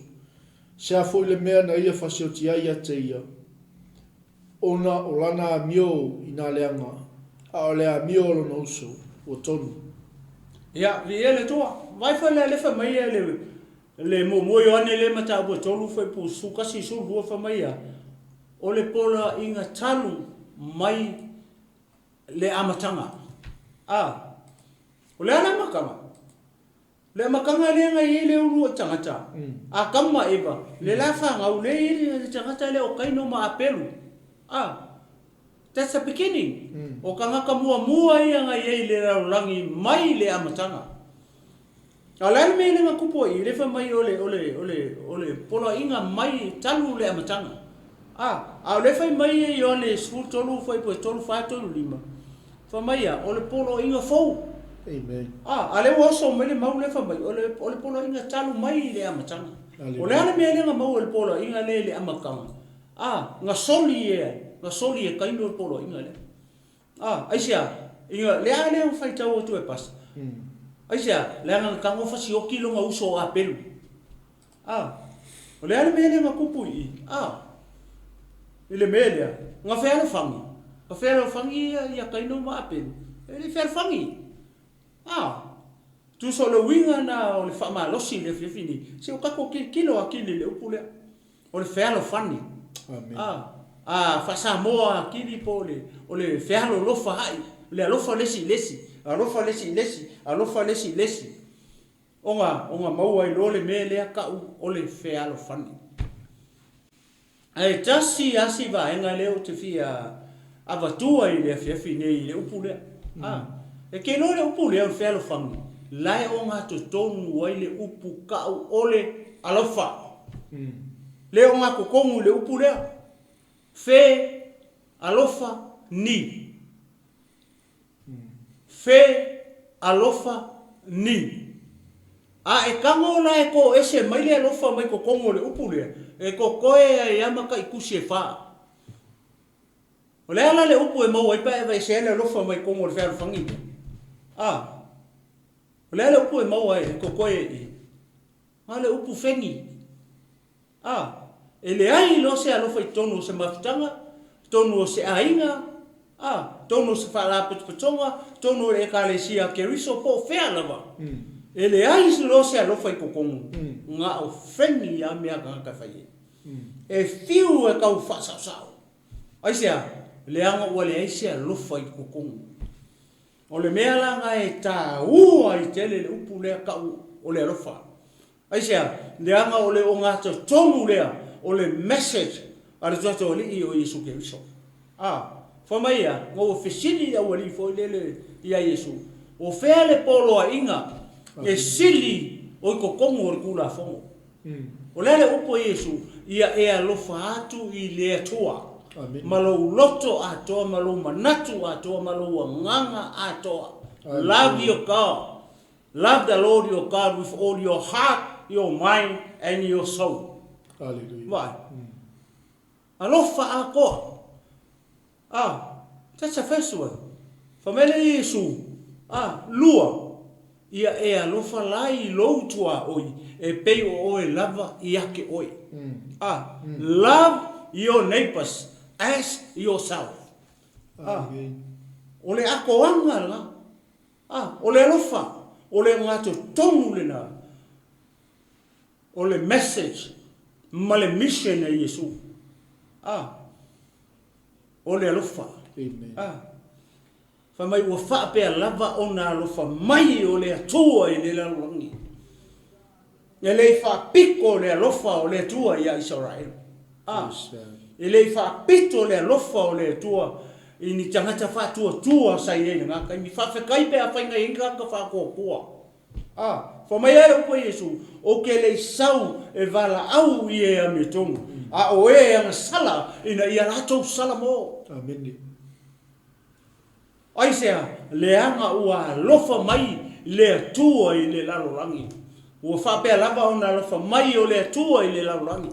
Sea foi le mea na ia fasioti ai ia te ia, ona o lana amio i nā leaga, a o le amio o lona uso, ua tonu. Ia, viia le Atua. Vaai foi le alefa mai ia le Le muamua Ioane lea mataupu e tolu fuaiupu 11 12 fai mai ia, O le poloaiga talu mai le amataga. A, o le a le amataga? O le amataga lea na i ai le uluai tagata, Atamu ma Eva, le la fanau lea e i ai le tagata lea o Kaino ma Apelu. A, that's the beginning. O tagata muamua ia na i ai i le lalolagi mai le amataga. A o le a le mea lea na tupu ai i i? Lea fai mai o le, o le, o le, o le poloaiga mai talu le amataga. A, a o lea fai mai e Ioane 13 fuaiupu e 3, 4, 3, 5, fai mai a, o le poloaiga fou. Amen. A, a lea ua oso mai le mau lea fai mai, o le, o le poloaiga talu mai i le amataga. O le a le mea lea na maua i le poloaiga lea i le amataga? A, na soli e ai, na soli e Kaino le poloaiga lea. A, aisea? Ina, le a lea na faitau atu e Pasa? Aisea? Leaga na tago fasioki lona uso o Apelu. A, o le a le mea lea na tupu i i? A, i le mea lea, na fealofani, na fealofani ia, ia Kaino ma Apelu. E le i fealofani. A, tusa o le uiga lena o le faamalosi i le afiafi nei, se o tatou tilotilo atili i le upu lea. O le fealofani. Amen. A, a faa-Samoa atili po o le, o le fealolofa ai, le alofa le isi i le isi, alofa le isi i le isi, alofa le isi i le isi. Ona, ona maua ai loa le mea lea tau o le fealofani. Ae tasi lava si vaega lea ou te fia avatua i le afiafi nei i le upu lea. A, e te iloa le upu lea o le fealofani, la e ogatotonu ai le upu tau o le alofa. Le ogatotonu i le upu lea, fe, alofa, ni. Fe, alofa, ni. A e tago la e toese mai le alofa mai totonu o le upu lea, e totoe ai lava mataitusi e fa. O le a la le upu e maua ai pe a e aveesea ai le alofa mai totonu o le fealofani lea? A, o le a le upu e maua ai e totoe ai i i? Na o le upu feni. A, e leai loa se alofa i totonu o se mafutaga, totonu o se aiga, a, totonu o se faalapotopotoga, totonu o le Ekalesia a Keriso, po o fea lava, e leai loa se alofa i totonu, na o feni lava mea a tagata e fai ai. E fiu e tau faasaosao. Aisea? Leaga ua leai se alofa i totonu. O le mea la na e taua ai tele le upu lea tau o le alofa. Aisea? Leaga o le ogatotonu lea o le message a le tatou Alii o Iesu Keriso. A, fai mai ia, na ua fesili le aualii foi lele ia Iesu, O fea le poloaiga e sili o i totonu o le Tulafono? O le a le upu a Iesu? Ia e alofa atu i le Atua ma lou loto atoa ma lou manatu atoa ma lou agaga atoa. Love your God. Love the Lord your God with all your heart, your mind and your soul. Hallelujah. Vaai. Alofa atoa. Ah, that's the first one. Fai mai lea Iesu, ah, lua, ia e alofa la i lou tuaoi e pei o oe lava ia te oe. Ah, love your neighbors as yourself. Ah, o le atoaga la. A, o le alofa, o le ogatotonu lena o le message ma le mission a Iesu. A, o le alofa. Amen. A, fai mai ua faapea lava ona alofa mai o le Atua i le lalolagi. E le i faapito le alofa o le Atua ia Isaraelu. A, e le i faapito le alofa o le Atua i ni tagata faatuatua sa i ai i lena taimi. Faafetai pe afai na i ai ni tagata faatuatua. A, fai mai ai le upu a Iesu, Ou te le i sau e valaau i e amiotonu, a o e agasala ina ia latou sala mo. Amene. Aisea? Leaga ua alofa mai le Atua i le lalolagi. Ua faapea lava ona alofa mai o le Atua i le lalolagi,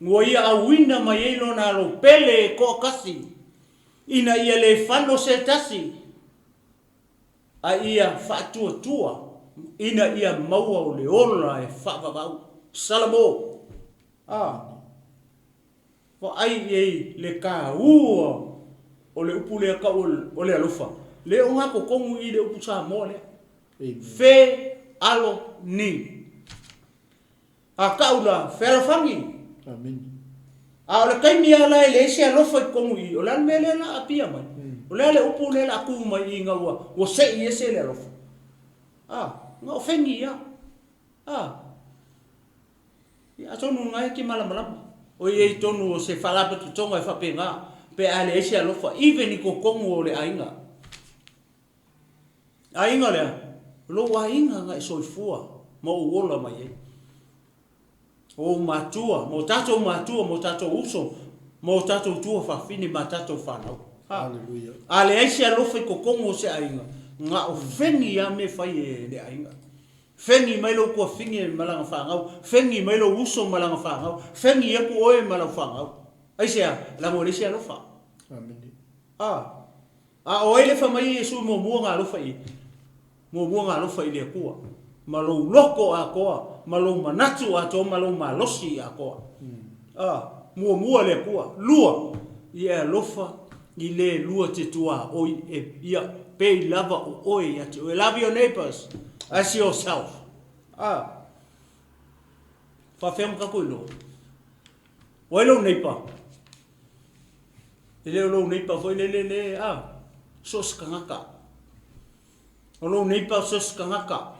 ua Ia auina mai ai Lona alo pele e toatasi, ina ia le fano se tasi, a ia faatuatua ina ia maua o le ola e faavavau. Salamo. A. Vaai i ai le taua o le upu lea tau o le alofa, le ogatotonu i le upu Samoa lea. Fe, alo, ni. A tau la, fealofani. A o le taimi lava la e leai se alofa i totonu i i, o le a le mea lea la a apia mai? O le a le upu lea la a tu mai i ina ua sei ese le alofa? A, na o feni ia. A. Ia, atonu o lena e te malamalama. O i ai i totonu o se faalapotopotoga e faapena, pe a leai se alofa, even i totonu o le aiga. Aiga lea, o lou aiga na e soifua ma ou ola mai ai. O ou matua, ma o tatou matua, ma o tatou uso, ma o tatou tuafafine ma tatou fanau. Haleluia. A leai se alofa i totonu o se aiga, Na o fegi lava mea e fai e le aiga. Fegi mai lou tuafine ma lana fanau, fegi mai lou uso ma lana fanau, fegi atu oe ma lau fanau. Aisea? Leaga ua leai se alofa. Amene. A. A o ai le fai mai e Iesu muamua ona alofa i ai? Muamua ona alofa i le Atua ma lou loto atoa, ma lou manatu atoa, ma lou malosi atoa. A. Muamua le Atua. Lua, ia e alofa i le lua te tuaoi e ia pei lava o oe ia te oe. Love your neighbors as yourself. A. Faafefea ona tatou iloa? O ai lou neighbor? E le o lou neighbor foi lele le, a, so o se tagata. O lou neighbor so o se tagata.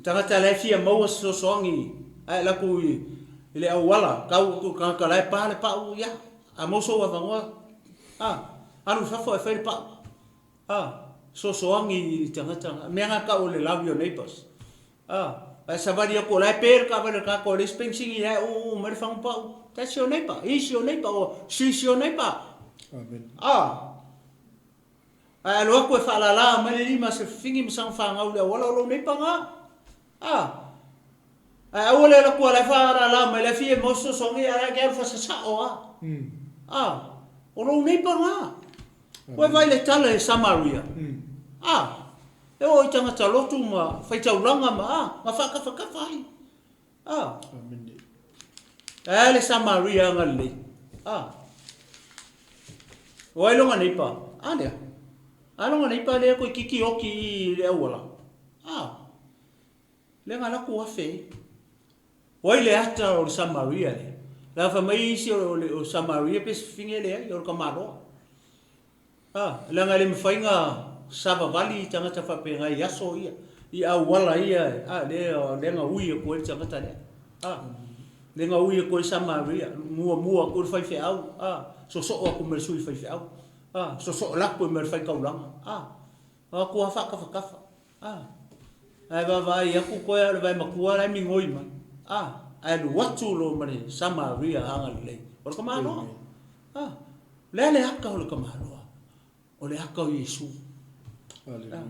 Tagata la e fia maua se fesoasoani ae alu atu i le auala, tau atu i le tagata la e pa le pau, ia, a maua sou avanoa, a, alu i fafo ae fai le pau. A, fesoasoani i tagata, mea na tau o le love your neighbors. A, ae savali atu o la e pe le taavale a le tagata ua leai se penisini la e uu mai le fagu pau, that's your neighbor, he's your neighbor or she's your neighbor. Amen. A, ae alu atu e faalala mai le lima se fifini ma sana fanau i le auala o lou neighbor na. A, ae aua le alu atu o la e faalala mai la e fia maua se fesoasoani ae la e te alu faasasao a. A, o lou neighbor na. Ua e vaai i le tala e Samaria? A, e oo i tagata lotu ma faitaulaga ma, a, ma faatafatafa ai. A. Amene. Ae a le Samaria agalelei? A. O ai lona neipa? A lea. A lona neipa lea toeitiiti oti i le auala? A. Lea na alu atu afe ai. O ai le ata o le Samaria lea? Leaga fai mai isi o le Samaria pe se fafine e leai, o le tamaloa. A, leaga e le mafai ona savavali tagata faapena i aso ia, i auala ia, a, lea, lea na ui atu ai le tagata lea. A, lea na ui atu ai Samaria, muamua atu le faifeau, a, sosoo atu ma le sui faifeau, a, sosoo lape ma le faitaulaga, a, o atu lava faatafatafa. A, ae vaavaai atu koe a o le vae matua la e migoi mai. A, ae alu atu loa ma le Samaria agalelei, o le tamaloa. A, o le a le aka o le tamaloa? O le aka o Iesu. A,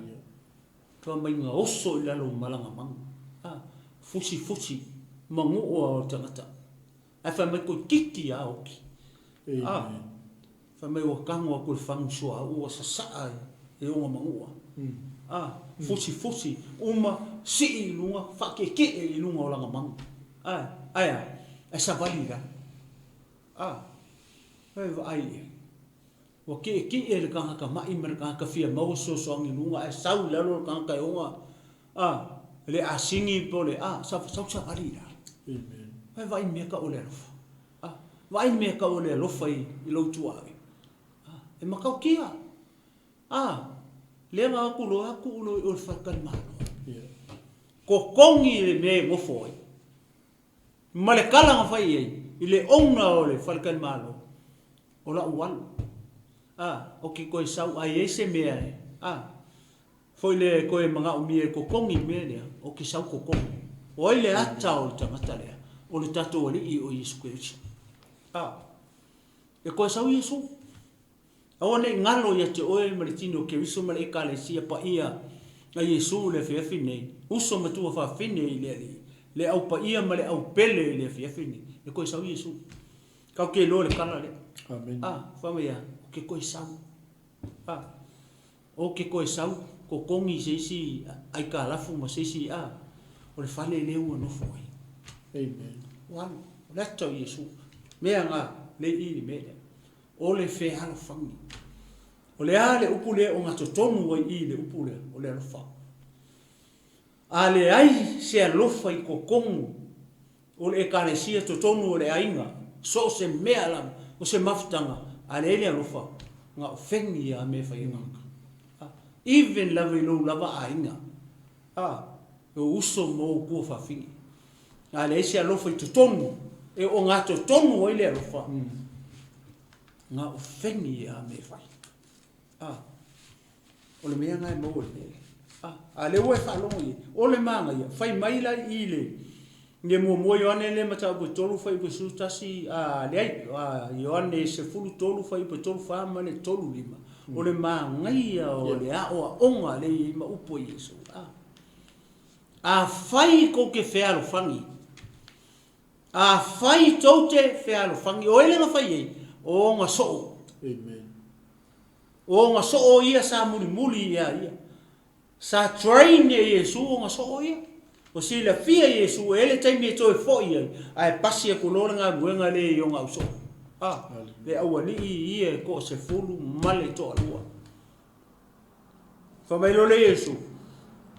toa mai na oso i lalo o malaga manu. A, fusifusi, manua o le tagata. Ae fai mai toeitiiti a oki. A, fai mai ua tago atu i le fagu suauu ua sasaa e ona manua. A, fusifusi, uma, sii i luga, faatietie i luga o lana manu. Ae, ae a? Ae savali i lalo. A, e vaai i ai. Ua tietie le tagata ma'i ma le tagata fia maua fesoasoani i luga ae sau i lalo le tagata e ona A, le asini po o le a, sau savali i lalo. Amen. Ae vaai mea tau o le alofa. A, vaai mea tau o le alofa i, i lou tuaoi. A, e matautia. A, lea na atu loa tuu loa i o i le faletalimalo. Yeah. Totogi le mea e nofo ai. Ma le tala na fai i ai, i le owner o le faletalimalo, o la'u alu. A, ou te toe sau a i ai se mea e, a, Foi le toe manaomia e totogi le mea lea, ou te sau totogi. O ai le ata o le tagata lea? O le tatou Alii o Iesu Keriso. A. E toe sau Iesu. Aua ne i galo ia te oe ma le tino o Keriso ma le Ekalesia paia a Iesu i le afiafi nei, uso ma tuafafine i le Alii, le au paia ma le au pele i le afiafi nei. E toe sau Iesu. Kau te iloa le tala lea. Amen. A, fai mai a, ou te toe sau. A. O ke koe sau, kokogi se isi aikalafu ma se isi a, o le fale lea ua nofo ai. Amen. Ua alu, o le ata o Iesu. Mea nga, le i le mea lea. O le fealofani. O le a le upu lea o gatotonu ai i le upu lea, o le alofa. A leai se alofa i totonu o le Ekalesia, totonu o le aiga, so o se mea lava, o se mafutaga, a leai le alofa, na o feni a mea e fai e tagata. A, even lava i lou lava aiga, a, ou uso ma ou tuafafine. A leai se alofa i totonu, e ogatotonu ai le alofa, na o feni a mea e fai. A. O le mea lena e maua i le mea lea. A, a lea ua e faalogo i ai. O le manaia, fai mai la i i le, le muamua Ioane lea mataupu e 3 fuaiupu e 11, a, leai, a, Ioane 13 fuaiupu e 34 ma le 35. O le manaia o le aoaoga lea e i ai ma upu a Iesu, a. Afai tou te fealofani, afai tou te fealofani, o ai lea na fai ai? O ona soo. Amen. O ona soo ia sa mulimuli ia ia. Sa train e Iesu ona soo ia. Ua silafia Iesu e i ai le taimi e toe foi ai, ae pasi atu loa le galuega lea i ona ausoo. A, le aualii ia e toasefulu ma le toalua. Fai mai loa le Iesu,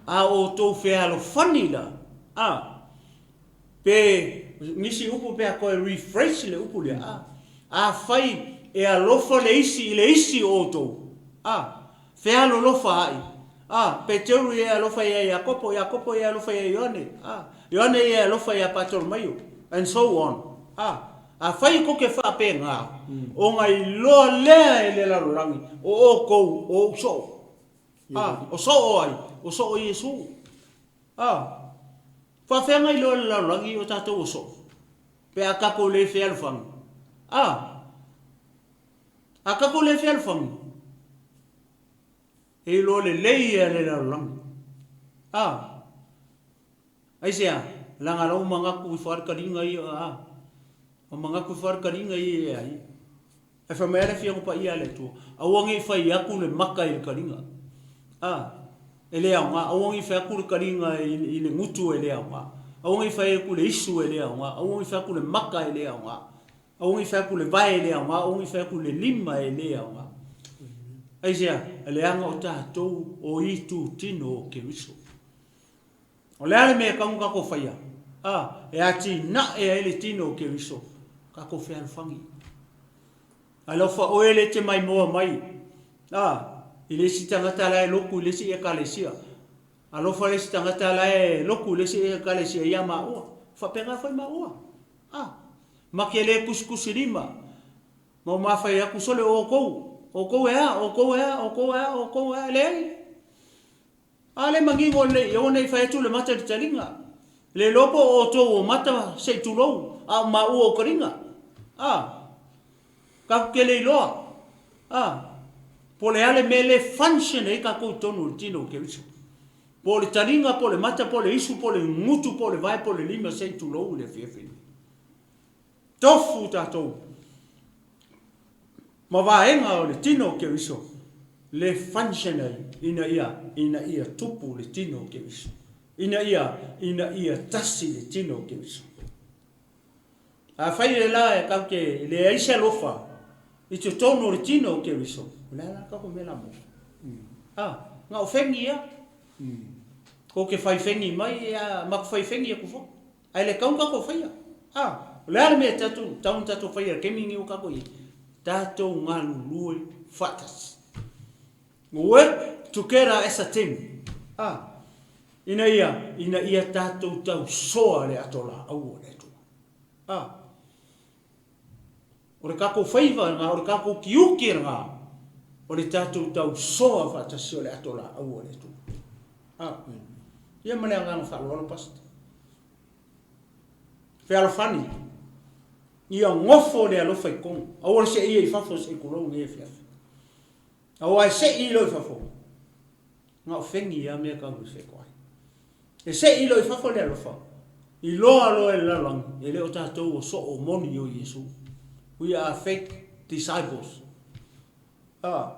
A outou fealofani la, a, pe, nisi upu pe a toe rephrase le upu lea, a, afai e alofa le isi i le isi o outou, a, fealolofa ai, a, Peteru ia e alofa ia Iakopo, Iakopo ia e alofa ia Ioane, a, Ioane ia e alofa ia Patolomaio, and so on, a. Afai kou te faapena, ona iloa lea e le lalolagi o outou o ou soo. A, o soo ai? O soo Iesu. A, faafefea na iloa e le lalolagi o tatou o soo, pe a tatou le fealofani? A, a tatou le fealofani, e iloa lelei e le lalolagi. A. Aisea? Leaga la ua manatu ifo lava le taliga ia, a. Ua manatu ifo lava le taliga ia ia ia. Ae fai mai lava le Afioga Paia a le Atua, aua ne i fai atu le mata i le taliga. A, e le aoga. Aua ne i fai atu le taliga i le gutu e le aoga. Aua ne i fai atu le isu e le aoga. Aua ne i fai atu le mata e le aoga. Aua ne i fai atu le vae e le aoga. Aua ne i fai atu le lima e le aoga. Aisea? Leaga o tatou o itutino o Keriso. O le a le mea e tatau ona tatou faia? A, e atinae ai le tino o Keriso, tatou fealofani. Alofa oe lea e te maimoa mai, a, i le isi tagata la e lotu i le isi Ekalesia. Alofa le isi tagata la e lotu i le isi Ekalesia ia maua. Faapena foi maua. A, ma te le tusitusilima, ma o ma fai atu, sole o outou, outou e a, outou e a, outou e a, outou e a, leai. A le manino lelei, aua ne i fai atu le mata i le taliga. Le iloa po o outou o mata se i tulou, a o maua o taliga. A. Tatou te le iloa. A. Po o le a le mea le function ai tatou i totonu o le tino o Keriso. Po o le taliga, po o le mata, po o le isu, po o le gutu, po o le vae, po o le lima se i tulou i le afiafi nei. Tofu tatou ma vaega o le tino o Keriso le function ai ina ia ina ia tupu le tino o Keriso. Ina ia ina ia tasi le tino o Keriso. Afai e la e tatou te leai se alofa i totonu o le tino o Keriso, o le a la le tatou mea la mo? Ah, na o fegi ia. Kou te fai fegi mai, a maku fai fegi aku foi. Ae le tatau ona tatou faia. A, o le a le mea e tatou, tatau ona tatou faia i le taimi lenei ua tatou i ai? Tatou galulue faatasi. Work together as a team. A, ina ia, ina ia tatou tausoa le ato laau o le Atua. A, o le tatou faiva lena, o le tatou tiute lena, o le tatou tausoa faatasi o le ato laau o le Atua. A, ia ma le agaga faaaloalo, Pastor. Fealofani, ia nofo le alofa i totonu. Aua le seia i fafo se i tulou lenei afiafi. Aua e sei loa i fafo, na o fegi lava mea tau i fetoai. E sei loa i fafo le alofa, iloa loa e le lalolagi, e le o tatou o soo moni o Iesu. We are fake disciples. Ah,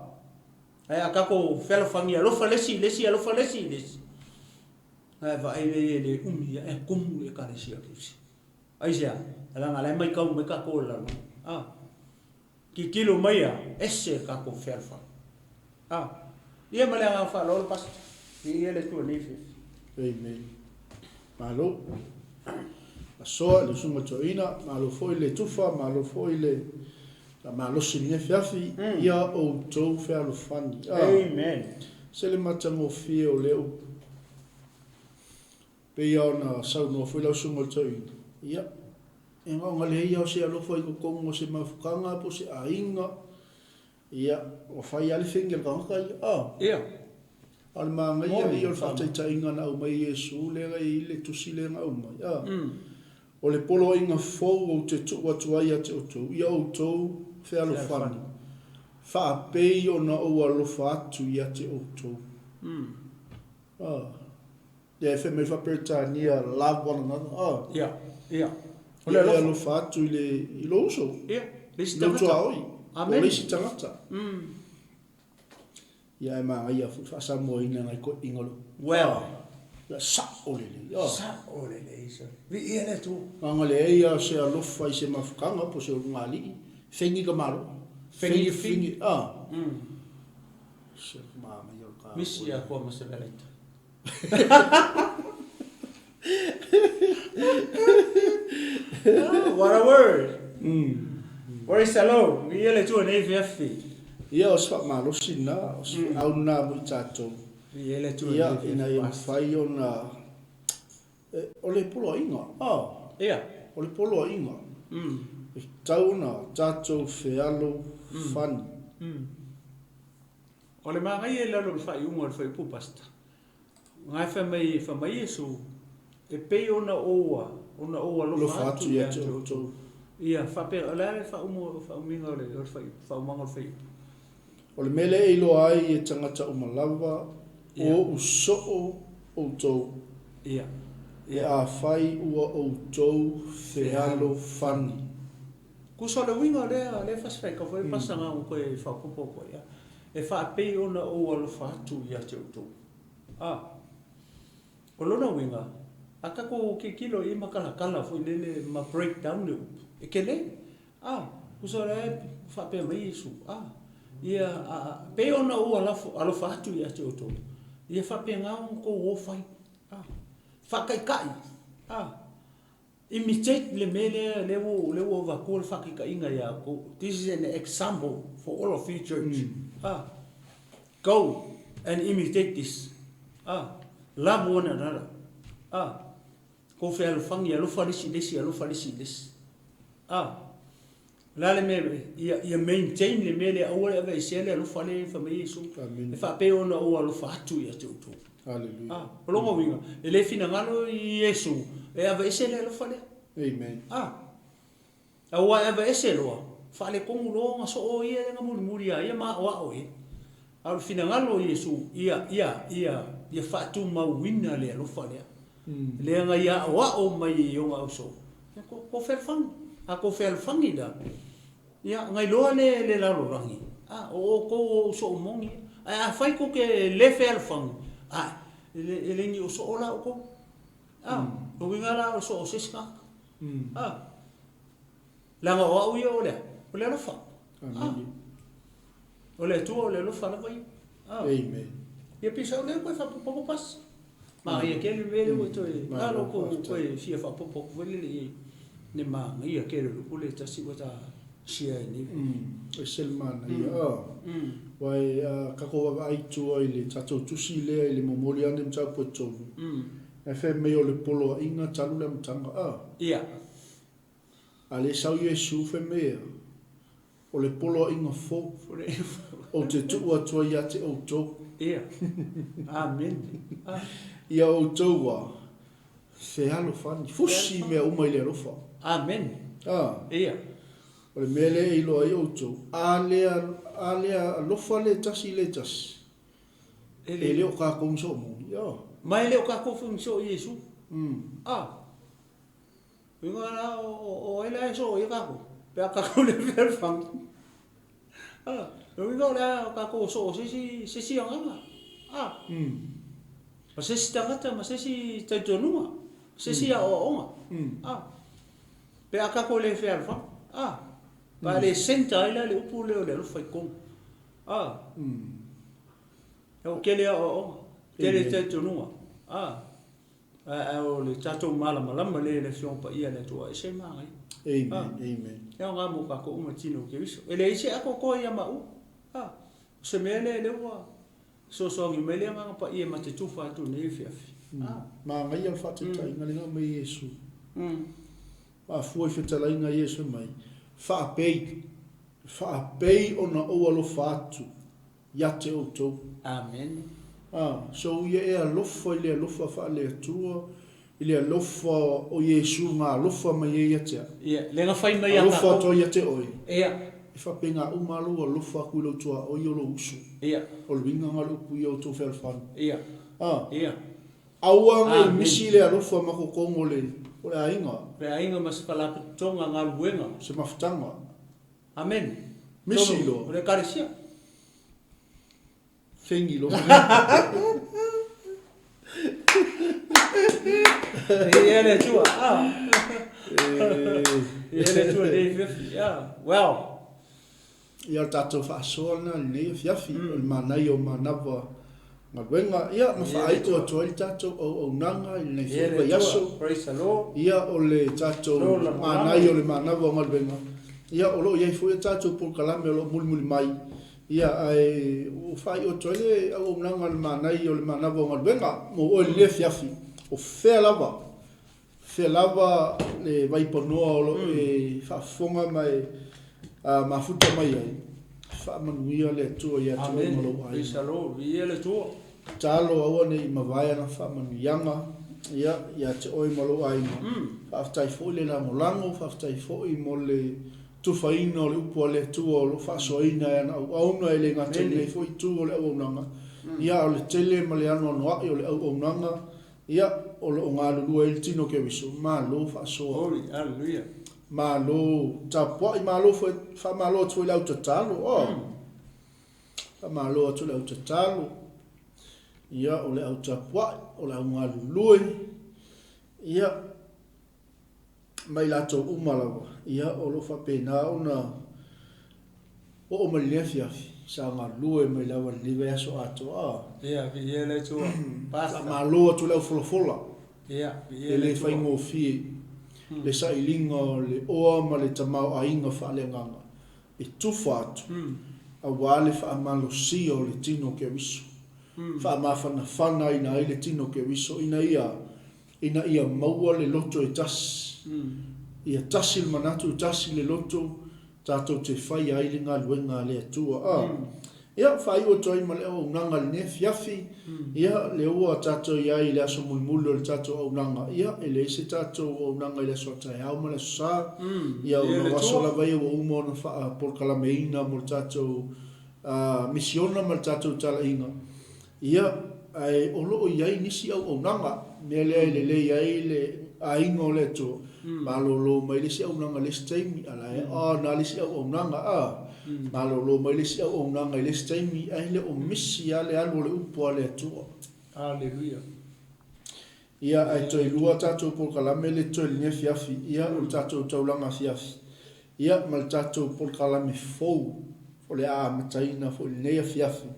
ae a tatou fealofani alofa le isi i le isi, alofa le isi i le isi, Ae vaai lea e le umi ae tumu le Ekalesia o Keriso. Aisea? Leaga la e maitau mai tatou e le lalolagi. A. Tilotilo mai a, ese le tatou fealofani. A. Ia ma le agaga faaaloalo Pastor. Viia le Atua i lenei afiafi. Amen. Malo. Asoa i le Susuga Toeaina, malo foi le tufa, malo foi le malosi i lenei afiafi. Ia outou fealofani. A. Amen. Se le matagofie o lea upu. Pei lava ona saunoa foi lau Susuga i le Toeaina, ia, e gaoga leai lava o se alofa i totonu o se mafutaga po o se aiga, ia, ua fai lava le fegi a le tagata ia, a. Ia. A o le manaia ia o le faataitaiga na aumai e Iesu lea na i ai le tusi lea na aumai, a. O le poloaiga fou ou te tuu atu ai ia te outou, ia outou fealofani. Faapei ona ou alofa atu ia te outou. Ah. Ia e fai mai faa-Peretania, love one another. Ah. Ia, ia. O le alofa. alofa atu i le, i lou uso. Ia, le isi tagata. Lou tuaoi. Amen. O le isi tagata. Ia e manaia foi faa-Samoaina nai toeaiina o le. Well. Ia sa'o lelei. Ah. Sa'o lelei. Viia le Atua. Leaga leai a se alofa i se mafutaga po o se ulugalii, fegi ka malo. Fegi fegi. Ah. Se manaia o le taua. Misi ia koa ma se velaita. What a word! Praise the Lord! Viia le Atua nei afiafi. Ia, o se faamalosi lena, o se feau lena mo i tatou. Viia le Atua nei afiafi. Ia, ina ia mafai ona, o le poloaiga, ah. Ia. O le poloaiga, e tatau ona tatou fealofani. O le manaia i lalo o le faaiuga o le fuaiupu Pastor, Nga e fai mai, fai mai Iesu, E pei ona ou ona ou alofa atu ia te outou. Ia, faapea, o le a le faaumiga o le faaumaga o le fuaiupu? O le mea lea e iloa ai e tagata uma lava, o ou soo outou, Ia. pe afai ua outou fealofani. Tusa o le uiga o lea, lea fasifaika foi pasaga ua toe faaopoopo atu ai, e faapei ona ou alofa atu ia te outou. A, o lona uiga, a tatou tilotilo i ma talatala foi lele ma break down le upu, e tele. A, tusa o lea e faapea mai Iesu, a, ia, a, pei ona ou alofa atu ia te outou, ia faapena ona outou o fai. A, faataitai. A. Imitate le mea lea lea ua lea ua avatua le faataitaiga ia outou. This is an example for all of you church. Ah, go and imitate this. Ah, love one another. Ah, kou fealofani, alofa le isi i le isi, alofa le isi i le isi. Ah, o le a le mea, ia, ia maintain le mea lea, aua le aveesea le alofa lea fai mai Iesu. Amen. E faapea ona ou alofa atu ia te outou. Hallelujah. Ah, o lona uiga, e le finagalo i Iesu e aveese le alofa lea. Amen. Ah, aua e aveese loa, faaletonu loa ona soo ia lea na mulimuli ia ia ma aoao i ai. A o le finagalo o Iesu, ia, ia, ia, ia faatumauina le alofa lea. Lea na ia aoao mai i ona ausoo, ia ko, ko fealofani. A ko fealofani la, Ia, na iloa le, le lalolagi, a, o outou o ou soo moni ia. Ae afai tou te le fealofani, a, e le, e le ni o soo la outou. A, o uiga la o le soo o se isi tagata. A, leaga o au ia o le a? O le alofa. A, o le Atua o le alofa lava ia. A, Amen. Ia pei sa ou lea koe faapopopo pas. Manaia tele le mea lea ua toe, alo ko koe fia faapopo atu foi lele i ai. Le manaia tele o le upu lea e tasi ua ta share ai nei. E ese le manaia. Aua a tatou vaavaai i tua i le tatou tusi lea i le momoli ane mataupu e tolu, e fai mai o le poloaiga talu le amataga. Ia. A lea sau Iesu fai mai ea, O le poloaiga fou, ou te tuu atu ai ia te outou. Ia. Amene. Ah. Ia outou ua fealofani, fusi mea uma i le alofa. Amene. Ah. Ia. O le mea lea e iloa ai outou, a le, a le alofa le tasi i le tasi, e le o kākou ni soomoni. Ah. Ma e le o kākou foi ni soo Iesu. Ah. Uiga la o ai la e soo ai kākou, pe a kākou le fealofani. A, o uiga o le a kākou o soo se isi, se isi agaga. A, ma se isi tagata, ma se isi talitonuga, se isi aoaoga. A, pe a kākou le fealofani. A, pe a le centre ai la le upu lea o le alofa i totonu. A, ua tele aoaoga, tele talitonuga. A. Ae o le tatou malamalama lea i le Afioga Paia a le Atua, e ese le manaia. Amen, amen. E aoga mo tatou uma tino o Keriso. E leai se atoatoa ia maua. A, o se mea lea lea ua fesoasoani mai le Agaga Paia ma te tufa atu i lenei afiafi. A. Manaia le faataitaiga lea na aumai e Iesu. Mafua i fetalaiga a Iesu fai mai, Faapei, faapei ona ou alofa atu ia te outou. Amen. A, so ia e alofa i le alofa faale-Atua, i le alofa o Iesu na alofa mai ai ia te au. Ia, le na fai mai ia tatou. Alofa atu ai ia te oe. Ia. E faapena uma lava lou alofa atu i lou tuaoi o lou uso. Ia. O le uiga lena o le upu ia o outou fealofani. Ia. A. Ia. Aua ne i Amene. misi le alofa ma totonu o le, o le aiga. Le aiga ma se falapotopotoga galuega. Se mafutaga. Amene. Misi Totonu loa. o le Ekalesia. Fegi loa. Viia le Atua. Ah. Viia le Atua i lenei afiafi. Ah. Well. Ia o le tatou faasoa lena i lenei afiafi, o le manaia o manava galuega, ia ma faaiu atu ai le tatou auaunaga i lenei foi vaiaso. Praise the Lord. Ia o le tatou manaia o le manava o galuega, ia o lo o i ai foi a tatou polokalame o lo o mulimuli mai, Ia, ae ua faaiu atu ai le auaunaga a le manaia o le manava o galuega mo oe i lenei afiafi, o fea lava, fea lava le vaipanoa o lo o e faafofoga ma e mafuta mai ai, faamanuia le Atua ia te oe ma lou aiga. Amen. Praise the Lord. Viia le Atua. Tatalo aua ne i mavae ana faamanuiaga, ia, ia te oe ma lou aiga. Faafetai foi le lagolago, faafetai foi mo le tufaina o le upu a le Atua o lo o faasoaina e ana auauna, e le gata i lenei foi itu o le auaunaga, ia, a o le tele ma le anoanoai o le auaunaga, ia, o lo o galulue ai le tino Keriso. Malo faasoa. Glory, hallelujah. Malo tapuai, malo foi, faamalo atu foi i le au tatalo. Oh. Faamalo atu i le au tatalo, ia, o le au tapuai, o le au galulue, ia, ma i latou uma lava, ia, o lo o faapena ona oo mai i lenei afiafi, sa galulue mai lava i lenei vaiaso atoa. A. Ia, viia le Atua. Pastor. Faamalo atu i le au folafola. Ia, viia E le le Atua. faigofie le sailiga o le oa ma le tamaoaiga faaleagaga e tufa atu aua le faamalosia o le tino Keriso, faamafanafanaina ai le tino Keriso ina ia ina ia maua le loto e tasi, ia tasi le manatu, tasi le loto, tatou te faia ai le galuega a le Atua. A. Ia, faaiu atu ai ma le auaunaga i lenei afiafi, ia, lea ua tatou i ai i le aso mulimuli o le tatou auaunaga, ia, e leai se tatou auaunaga i le aso a taeao ma le aso Sa, ia, ona o aso lava ia ua uma ona faapolokalameina mo le tatou misiona ma le tatou talaiga, Ia, ae o lo o i ai nisi auaunaga, mea lea e lelei ai le aiga o le Atua, malolo mai le isi auaunaga i le isi taimi, a la e a na le isi auaunaga, a, malolo mai le isi auaunaga i le isi taimi, ae le o misi lava le alu o le upu a le Atua. Aleluia. Ia, ae toe lua tatou polokalame le toe lenei afiafi, ia, o le tatou taulaga afiafi, ia, ma le tatou polokalame fou o le a amataina foi i lenei afiafi.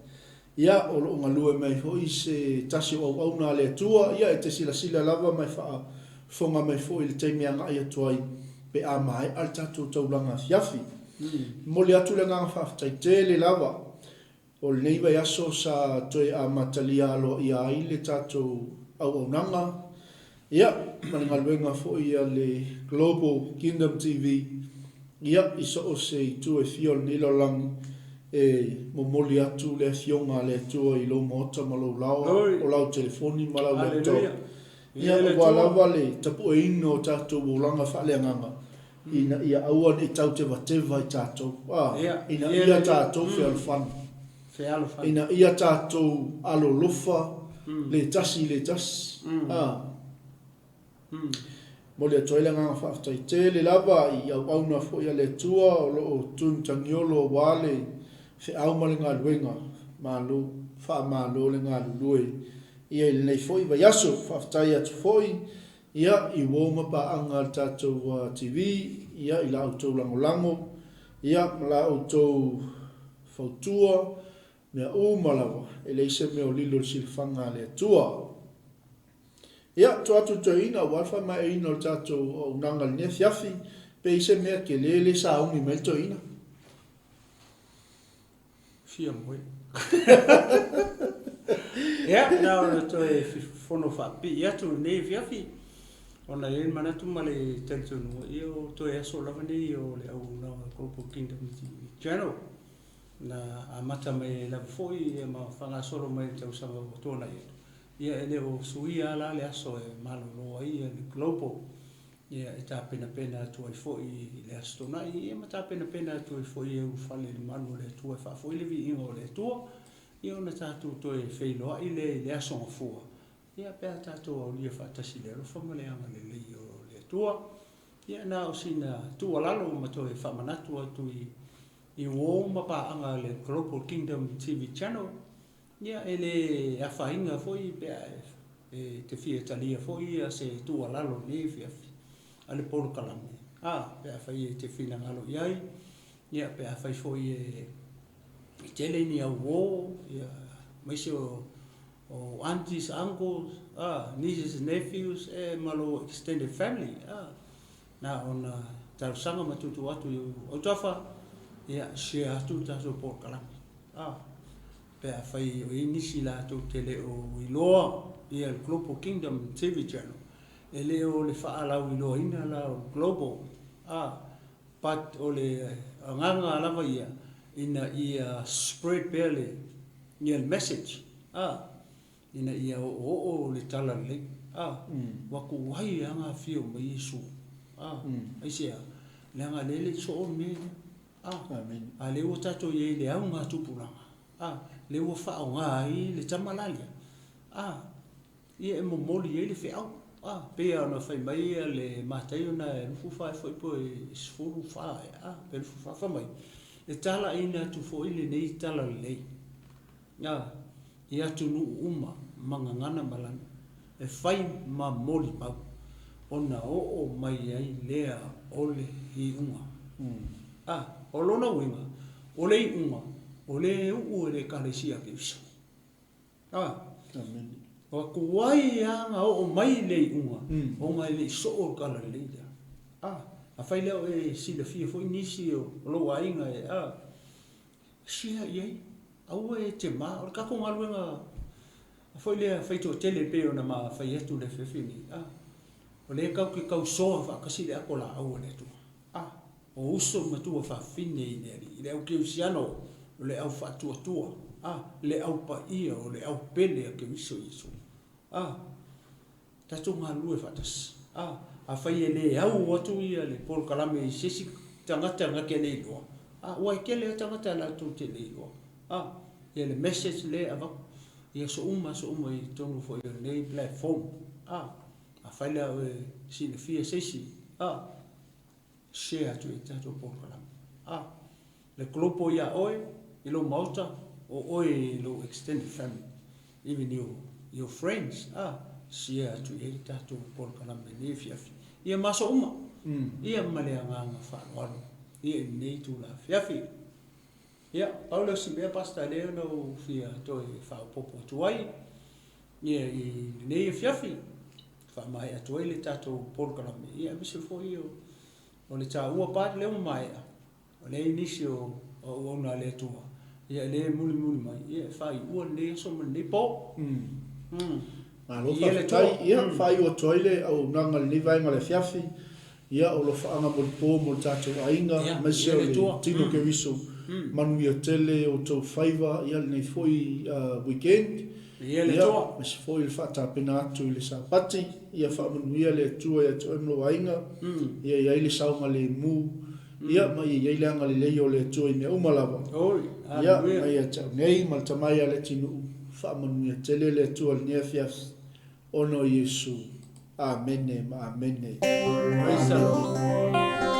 Ia, o lo o galue mai foi se tasi o auauna a le Atua, ia, e te silasila lava ma e faafofoga mai foi i le taimi e agai atu ai pe a maea le tatou taulaga afiafi. Momoli atu le agaga faafetai tele lava O lenei vaiaso sa toe amatalia aloaia ai le tatou auaunaga, ia, ma le galuega foi a le Global Kingdom TV, ia, i so o se itu e fia o lenei lalolagi, e momoli atu le Afioga a le Atua i lou maota ma lou laoa, o lau telefoni ma lau laptop, ia, aua lava le tapueina o tatou olaga faaleagaga, ina ia aua ne i tautevateva i tatou, a, ina ia tatou fealofani, ina ia tatou alolofa le tasi i le tasi, a. Momoli atu ai le agaga faafetai tele lava i auauna foi a le Atua o lo o tunu tagiolo aua le feau ma le galuega. Malo, faamalo le galulue ia i lenei foi vaiaso. Faafetai atu foi Ia, i uo ma paaga a le tatou TV, ia, i la outou lagolago, ia, ma la outou fautua, mea uma lava, e leai se mea o lilo i le silafaga a le Atua. Ia, tua atu i le toeaina aua le faamaeaina o le tatou auaunaga i lenei afiafi, pe i ai se mea tele lea sauni mai ai le toeaina. Fia moe. Ia, na ona toe fono faapipii atu i lenei afiafi, ona e i ai le manatu ma le talitonuga, ia o toe aso lava nei o le auaunaga Global Kingdom Channel, na amata mai ai lava foi ia ma faagasolo mai i le tausaga ua tuanai atu, ia e le o suia lava la le aso e malolo ai le Global. Ia, e tapenapena atu ai foi i le Aso Toonai, ia ma tapenapena atu ai foi e ulufale i le malu o le Atua e faafoi le viiga o le Atua, ia ona tatou toe feiloai lea i le Aso Gafua, ia pe a tatou aulia faatasi i le alofa ma le agalelei o le Atua. Ia na o sina tuualalo ma toe faamanatu atu i i uo ma paaga a le Global Kingdom TV Channel, Ia, e le afaina foi pe a e te fia talia foi se tuualalo i lenei afiafi a le polokalame, a, pe afai e te finagalo i ai, ia, pe afai foi e tele ni au uo, ia, aemaise o, o aunties, uncles, a, nieces and nephews, e, ma lou extended family, a, na ona talosaga ma tuutuu atu i ou autafa, ia, share atu le tatou polokalame, a. Pe afai o i ai nisi latou te le o iloa ia le Global Kingdom TV Channel, e le o le faalauiloaina la o le Global, a, but o le agaga lava ia ina ia spread pea le, ia le message, a, ina ia oooo le tala lelei, a, ua tuai lava ona afio mai Iesu, a, aisea? Leaga o lea e le i soo le mea lea. A, a lea ua tatou i ai i le augatupulaga, a, lea ua faaaoga ai le tama la lea, a, ia e momoli ai le feau, a, pei lava ona fai mai le Mataio na e 24 foi po e 14 ea, a, pe 24, fai mai, e talaiina atu foi lenei talalelei, a, i atunuu uma ma gagana ma lanu, e fai ma molimau, ona oo mai ai lea o le iuga. A, o lona uiga, o le iuga, o lea e uu e le Ekalesia a Keriso. A, ua tuai lava ona oo mai le iuga, ona e le i soo le talalelei lea. A, afai lea o e silafia foi nisi o lou aiga e, a, share i ai, aua e te ma, o le tatou galuega foi lea faitoatele e pei ona ma fai atu i le afiafi lenei, a, o lea tatou te tausoa faatasi le ato laau a le Atua, a, o uso ma tuafafine i le Alii, le au kerisiano, o le au faatuatua, a, le au paia, o le au pele a Keriso Iesu, a. Tatou galulue faatasi. A, afai e le au atu ia le polokalame i se isi tagata na te le iloa, a, ua e tele a tagata latou te le iloa, a, ia le message lea e avatu i aso uma aso uma i totonu foi o lenei platform, a, afai la o e silafia se isi, a, share atu i le tatou polokalame. A, le global ia oe i lou maota, o oe i lou extended family, even your, your friends, a, share atu i ai le tatou polokalame i lenei afiafi. Ia ma aso uma, ia ma le agaga faaaloalo ia i lenei itula afiafi. Ia, pau lea o si mea Pastor lea na ou fia toe faaopoopo atu ai ia i lenei afiafi, faamaea atu ai le tatou polokalame, ia aemaise foi o, o le taua part lea ua maea, o lea i nisi o auauna a le Atua, ia lea e mulimuli mai, ia e faaiua lenei aso ma lenei po. Mm. Malo faafetai. Ia, faaiu atu ai le auaunaga i lenei vaega o le afiafi. Ia, o alofaaga molipo mo le tatou aiga, aemaise o le tino Keriso. Manuia tele outou faiva ia lenei foi weekend. Ia, aemaise foi le faatapena atu i le Sapati. Ia faamanuia le Atua ia te oe ma lou aiga. Ia i ai le saogalemu. Ia, ma ia i ai le agalelei o le Atua i mea uma lava. Ia, mai ia te au nei ma le tama ia Leatinuu, faamanuia tele le Atua i lenei afiafi. Ona o Iesu. Amene ma amene. Praise the Lord.